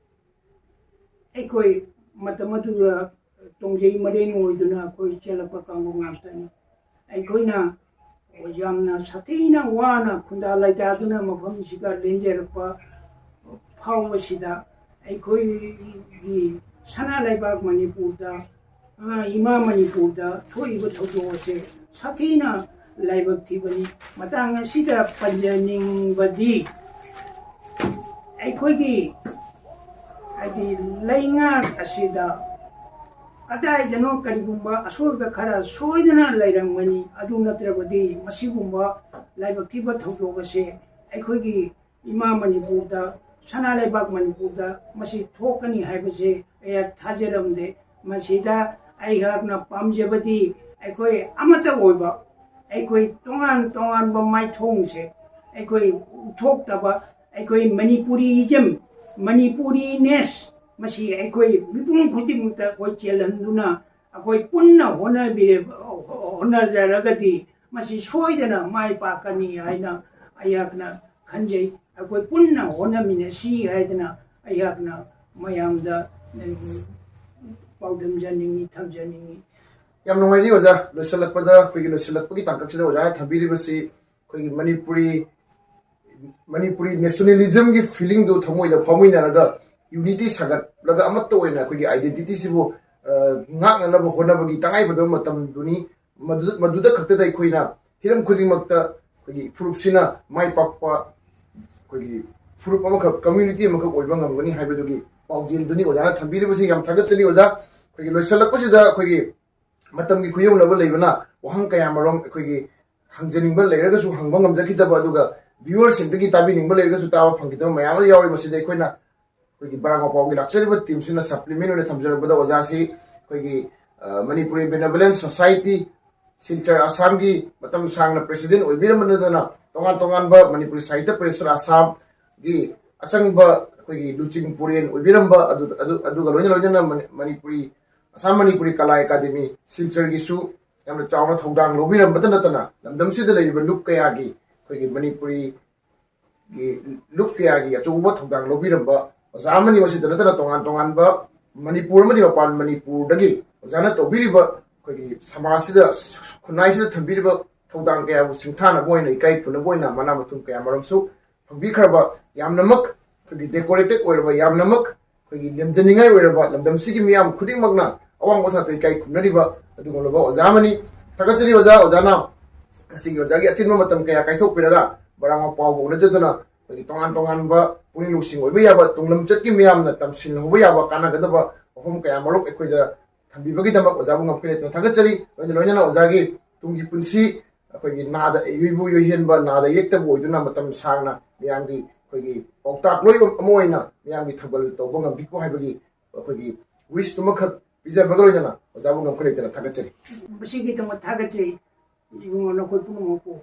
ꯑꯩꯈꯣꯏ ꯃꯇꯝ ꯑꯗꯨꯗ ꯇꯣꯡꯖꯩ ꯃꯔꯦꯡ ꯑꯣꯏꯗꯨꯅ ꯑꯩꯈꯣꯏ ꯆꯦꯜꯂꯛꯄ ꯀꯥꯡꯕꯨ ꯉꯥꯛꯇꯅꯤ꯫ ꯑꯩꯈꯣꯏꯅ ꯌꯥꯝꯅ ꯁꯥꯊꯤꯅ ꯋꯥꯅ ꯈꯨꯟꯗꯥ ꯂꯩꯇꯥꯗꯨꯅ ꯃꯐꯝꯁꯤꯗ ꯂꯦꯟꯖꯔꯛꯄ ꯐꯥꯎꯕꯁꯤꯗ ꯑꯩꯈꯣꯏꯒꯤ ꯁꯅꯥ ꯂꯩꯕꯥꯛ ꯃꯅꯤꯄꯨꯔꯗ, ꯑ, ꯏꯃꯥ ꯃꯅꯤꯄꯨꯔꯗ ꯊꯣꯛꯏꯕ ꯊꯧꯗꯣꯛ ꯑꯁꯦ ꯁꯥꯊꯤꯅ ꯂꯥꯏꯕꯛ ꯊꯤꯕꯅꯤ꯫ ꯃꯇꯥꯡ ꯑꯁꯤꯗ ꯄꯟꯖꯅꯤꯡꯕꯗꯤ ꯑꯩꯈꯣꯏꯒꯤ ꯍꯥꯏꯗꯤ ꯂꯩꯉꯥꯛ ꯑꯁꯤꯗ ꯀꯗꯥꯏꯗꯅꯣ ꯀꯔꯤꯒꯨꯝꯕ ꯑꯁꯣꯏꯕ ꯈꯔ ꯁꯣꯏꯗꯅ ꯂꯩꯔꯝꯒꯅꯤ꯫ ꯑꯗꯨ ꯅꯠꯇ꯭ꯔꯕꯗꯤ ꯃꯁꯤꯒꯨꯝꯕ ꯂꯥꯏꯕꯛ ꯊꯤꯕ ꯊꯧꯗꯣꯛ ꯑꯁꯦ ꯑꯩꯈꯣꯏꯒꯤ ꯏꯃꯥ ꯃꯅꯤꯄꯨꯔꯗ, ꯁꯅꯥ ꯂꯩꯕꯥꯛ ꯃꯅꯤꯄꯨꯔꯗ ꯃꯁꯤ ꯊꯣꯛꯀꯅꯤ ꯍꯥꯏꯕꯁꯦ ꯑꯩꯍꯥꯛ ꯊꯥꯖꯔꯝꯗꯦ꯫ ꯃꯁꯤꯗ ꯑꯩꯍꯥꯛꯅ ꯄꯥꯝꯖꯕꯗꯤ ꯑꯩꯈꯣꯏ ꯑꯃꯠꯇ ꯑꯣꯏꯕ, ꯑꯩꯈꯣꯏ ꯇꯣꯉꯥꯟ ꯇꯣꯉꯥꯟꯕ ꯃꯥꯏꯊꯣꯡꯁꯦ ꯑꯩꯈꯣꯏ ꯎꯠꯊꯣꯛꯇꯕ, ꯑꯩꯈꯣꯏ ꯃꯅꯤꯄꯨꯔꯤꯖꯝ, ꯃꯅꯤꯄꯨꯔꯤꯅꯦꯁ, ꯃꯁꯤ ꯑꯩꯈꯣꯏ ꯃꯤꯄꯨꯝ ꯈꯨꯗꯤꯡꯃꯛꯇ ꯑꯩꯈꯣꯏ ꯆꯦꯜꯍꯟꯗꯨꯅ ꯑꯩꯈꯣꯏ ꯄꯨꯟꯅ ꯍꯣꯠꯅꯕꯤꯔꯦ-, ꯍꯣꯠꯅꯖꯔꯒꯗꯤ ꯃꯁꯤ ꯁꯣꯏꯗꯅ ꯃꯥꯏ ꯄꯥꯛꯀꯅꯤ ꯍꯥꯏꯅ ꯑꯩꯍꯥꯛꯅ ꯈꯟꯖꯩ꯫ ꯑꯩꯈꯣꯏ ꯄꯨꯟꯅ ꯍꯣꯠꯅꯃꯤꯟꯅꯁꯤ ꯍꯥꯏꯗꯅ ꯑꯩꯍꯥꯛꯅ ꯃꯌꯥꯝꯗ ꯄꯥꯎꯗꯝꯖꯅꯤꯡꯏ, ꯊꯝꯖꯅꯤꯡꯏ꯫ ꯌꯥꯝ ꯅꯨꯡꯉꯥꯏꯖꯩ ꯑꯣꯖꯥ꯫ ꯂꯣꯏꯁꯤꯜꯂꯛꯄꯗ, ꯑꯩꯈꯣꯏꯒꯤ ꯂꯣꯏꯁꯤꯜꯂꯛꯄꯒꯤ ꯇꯥꯡꯀꯛꯁꯤꯗ ꯑꯣꯖꯥꯅ ꯊꯝꯕꯤꯔꯤꯕꯁꯤ ꯑꯩꯈꯣꯏꯒꯤ ꯃꯅꯤꯄꯨꯔꯤ, ꯃꯅꯤꯄꯨꯔꯤ ꯅꯦꯁꯅꯦꯂꯤꯖꯝꯒꯤ ꯐꯤꯂꯤꯡꯗꯨ ꯊꯃꯣꯏꯗ ꯐꯥꯎꯃꯤꯟꯅꯔꯒ, ꯌꯨꯅꯤꯇꯤ ꯁꯥꯒꯠꯂꯒ ꯑꯃꯠꯇ ꯑꯣꯏꯅ ꯑꯩꯈꯣꯏꯒꯤ ꯑꯥꯏꯗꯦꯟꯇꯤꯇꯤꯁꯤꯕꯨ, ꯑ, ꯉꯥꯛꯅꯅꯕ ꯍꯣꯠꯅꯕꯒꯤ ꯇꯉꯥꯏꯐꯗꯕ ꯃꯇꯝꯗꯨꯅꯤ꯫ ꯃꯗꯨ-, ꯃꯗꯨꯗ ꯈꯛꯇꯗ ꯑꯩꯈꯣꯏꯅ ꯍꯤꯔꯝ ꯈꯨꯗꯤꯡꯃꯛꯇ ꯑꯩꯈꯣꯏꯒꯤ ꯐꯨꯔꯨꯞꯁꯤꯅ ꯃꯥꯏ ꯄꯥꯛꯄ, ꯑꯩꯈꯣꯏꯒꯤ ꯐꯨꯔꯨꯞ ꯑꯃꯈꯛ, ꯀꯝꯃ꯭ꯌꯨꯅꯤꯇꯤ ꯑꯃꯈꯛ ꯑꯣꯏꯕ ꯉꯝꯒꯅꯤ ꯍꯥꯏꯕꯗꯨꯒꯤ ꯄꯥꯎꯖꯦꯜꯗꯨꯅꯤ ꯑꯣꯖꯥꯅ ꯊꯝꯕꯤꯔꯤꯕꯁꯤ꯫ ꯌꯥꯝ ꯊꯥꯒꯠꯆꯔꯤ ꯑꯣꯖꯥ꯫ ꯑꯩꯈꯣꯏꯒꯤ ꯂꯣꯏꯁꯤꯜꯂꯛꯄꯁꯤꯗ ꯑꯩꯈꯣꯏꯒꯤ ꯃꯇꯝꯒꯤ ꯈꯨꯌꯧꯅꯕ ꯂꯩꯕꯅ ꯋꯥꯍꯪ ꯀꯌꯥ ꯃꯔꯨꯝ ꯑꯩꯈꯣꯏꯒꯤ ꯍꯪꯖꯅꯤꯡꯕ ꯂꯩꯔꯒꯁꯨ ꯍꯪꯕ ꯉꯝꯖꯈꯤꯗꯕ, ꯑꯗꯨꯒ ꯚ꯭ꯌꯨꯋꯔꯁꯤꯡꯗꯒꯤ ꯇꯥꯕꯤꯅꯤꯡꯕ ꯂꯩꯔꯒꯁꯨ ꯇꯥꯕ ꯐꯪꯈꯤꯗꯕ ꯃꯌꯥꯝ ꯑꯃ ꯌꯥꯎꯔꯤ꯫ ꯃꯁꯤꯗ ꯑꯩꯈꯣꯏꯅ ꯑꯩꯈꯣꯏꯒꯤ ꯕꯔꯥ ꯃꯄꯥꯎꯒꯤ ꯂꯥꯛꯆꯔꯤꯕ ꯇꯤꯝꯁꯤꯅ ꯁꯄ꯭ꯂꯤꯃꯦꯟ ꯑꯣꯏꯅ ꯊꯝꯖꯔꯛꯄꯗ ꯑꯣꯖꯥꯁꯤ ꯑꯩꯈꯣꯏꯒꯤ, ꯑ, ꯃꯅꯤꯄꯨꯔꯤ ꯕꯦꯅꯦꯕꯂꯦꯟ ꯁꯣꯁꯥꯏꯇꯤ ꯁꯤꯜꯆꯔ ꯑꯁꯥꯝꯒꯤ ꯃꯇꯝ ꯁꯥꯡꯅ ꯄ꯭ꯔꯦꯁꯤꯗꯦꯟ ꯑꯣꯏꯕꯤꯔꯝꯕ ꯅꯠꯇꯅ ꯇꯣꯉꯥꯟ ꯇꯣꯉꯥꯟꯕ ꯃꯅꯤꯄꯨꯔꯤ ꯁꯥꯍꯤꯇ꯭ꯌ ꯄꯔꯤꯁꯠ ꯑꯁꯥꯝꯒꯤ ꯑꯆꯪꯕ ꯑꯩꯈꯣꯏꯒꯤ ꯂꯨꯆꯤꯡ ꯄꯨꯔꯦꯟ ꯑꯣꯏꯕꯤꯔꯝꯕ ꯑꯗꯨ-, ꯑꯗꯨ-, ꯑꯗꯨꯒ ꯂꯣꯏꯅ ꯂꯣꯏꯅꯅ ꯃꯅꯤ-, ꯃꯅꯤꯄꯨꯔꯤ, ꯑꯁꯥꯝ ꯃꯅꯤꯄꯨꯔꯤ ꯀꯂꯥ ꯑꯦꯀꯥꯗꯦꯃꯤ ꯁꯤꯜꯆꯔꯒꯤꯁꯨ ꯌꯥꯝꯅ ꯆꯥꯎꯅ ꯊꯧꯗꯥꯡ ꯂꯧꯕꯤꯔꯝꯕꯇ ꯅꯠꯇꯅ ꯂꯝꯗꯝꯁꯤꯗ ꯂꯩꯔꯤꯕ ꯂꯨꯞ ꯀꯌꯥꯒꯤ, ꯑꯩꯈꯣꯏꯒꯤ ꯃꯅꯤꯄꯨꯔꯤꯒꯤ ꯂꯨꯞ ꯀꯌꯥꯒꯤ ꯑꯆꯧꯕ ꯊꯧꯗꯥꯡ ꯂꯧꯕꯤꯔꯝꯕ ꯑꯣꯖꯥ ꯑꯃꯅꯤ꯫ ꯃꯁꯤꯗ ꯅꯠꯇꯅ ꯇꯣꯉꯥꯟ ꯇꯣꯉꯥꯟꯕ ꯃꯅꯤꯄꯨꯔ ꯑꯃꯗꯤ ꯃꯄꯥꯟ ꯃꯅꯤꯄꯨꯔꯗꯒꯤ ꯑꯣꯖꯥꯅ ꯇꯧꯕꯤꯔꯤꯕ ꯑꯩꯈꯣꯏꯒꯤ ꯁꯃꯥꯖꯁꯤꯗ, ꯈꯨꯟꯅꯥꯏꯁꯤꯗ ꯊꯝꯕꯤꯔꯤꯕ ꯊꯧꯗꯥꯡ ꯀꯌꯥꯕꯨ ꯁꯤꯡꯊꯥꯅꯕ ꯑꯣꯏꯅ, ꯏꯀꯥꯏ ꯈꯨꯝꯅꯕ ꯑꯣꯏꯅ ꯃꯅꯥ ꯃꯊꯨꯝ ꯀꯌꯥ ꯃꯔꯨꯝꯁꯨ ꯐꯪꯕꯤꯈ꯭ꯔꯕ, ꯌꯥꯝꯅꯃꯛ ꯑꯩꯈꯣꯏꯒꯤ ꯗꯦꯀꯣꯔꯦꯇꯦꯠ ꯑꯣꯏꯔꯕ, ꯌꯥꯝꯅꯃꯛ ꯑꯩꯈꯣꯏꯒꯤ ꯂꯦꯝꯖꯅꯤꯡꯉꯥꯏ ꯑꯣꯏꯔꯕ, ꯂꯝꯗꯝꯁꯤꯒꯤ ꯃꯤꯌꯥꯝ ꯈꯨꯗꯤꯡꯃꯛꯅ ꯑꯋꯥꯡꯕ ꯊꯥꯛꯇ ꯏꯀꯥꯏ ꯈꯨꯝꯅꯔꯤꯕ ꯑꯗꯨꯒꯨꯝꯂꯕ ꯑꯣꯖꯥ ꯑꯃꯅꯤ꯫ ꯊꯥꯒꯠꯆꯔꯤ ꯑꯣꯖꯥ꯫ ꯑꯣꯖꯥꯅ ꯉꯁꯤꯒꯤ ꯑꯣꯖꯥꯒꯤ ꯑꯆꯤꯟꯕ ꯃꯇꯝ ꯀꯌꯥ ꯀꯥꯏꯊꯣꯛꯄꯤꯔꯒ ꯕꯔꯥ ꯃꯄꯥꯎꯕꯨ ꯎꯅꯖꯗꯨꯅ ꯑꯩꯈꯣꯏꯒꯤ ꯇꯣꯉꯥꯟ ꯇꯣꯉꯥꯟꯕ ꯄꯨꯛꯅꯤꯡ ꯂꯧꯁꯤꯡ ꯑꯣꯏꯕ ꯌꯥꯕ, ꯇꯨꯡꯂꯝꯆꯠꯀꯤ ꯃꯤꯌꯥꯝꯅ ꯇꯝꯁꯤꯜꯍꯧꯕ ꯌꯥꯕ ꯀꯥꯟꯅꯒꯗꯕ ꯋꯥꯐꯝ ꯀꯌꯥ ꯃꯔꯨꯝ ꯑꯩꯈꯣꯏꯗ ꯊꯝꯕꯤꯕꯒꯤꯗꯃꯛ ꯑꯣꯖꯥꯕꯨ ꯉꯝꯈꯩ ꯂꯩꯇꯅ ꯊꯥꯒꯠꯆꯔꯤ꯫ ꯂꯣꯏꯅ ꯂꯣꯏꯅꯅ ꯑꯣꯖꯥꯒꯤ ꯇꯨꯡꯒꯤ ꯄꯨꯟꯁꯤ ꯑꯩꯈꯣꯏꯒꯤ ꯅꯥꯗ ꯌꯩꯕꯨ ꯌꯩꯍꯦꯟꯕ, ꯅꯥꯗ ꯌꯦꯛꯇꯕꯨ ꯑꯣꯏꯗꯨꯅ ꯃꯇꯝ ꯁꯥꯡꯅ ꯃꯤꯌꯥꯝꯒꯤ ꯑꯩꯈꯣꯏꯒꯤ ꯄꯥꯎꯇꯥꯛ ꯂꯣꯏ ꯑꯃ ꯑꯣꯏꯅ ꯃꯤꯌꯥꯝꯒꯤ ꯊꯧꯒꯜ ꯇꯧꯕ ꯉꯝꯕꯤꯀꯣ ꯍꯥꯏꯕꯒꯤ ꯑꯩꯈꯣꯏꯒꯤ ꯋꯤꯁꯇꯨꯃꯈꯛ ꯄꯤꯖꯕꯒ ꯂꯣꯏꯅꯅ ꯑꯣꯖꯥꯕꯨ ꯉꯝꯈꯩ ꯂꯩꯇꯅ ꯊꯥꯒꯠꯆꯔꯤ꯫ ꯃꯁꯤꯒꯤꯗꯃꯛ ꯊꯥꯒꯠꯆꯔꯤ꯫ ꯏꯕꯨꯡꯉꯣ ꯅꯈꯣꯏ ꯄꯨꯝꯅꯃꯛꯄꯨ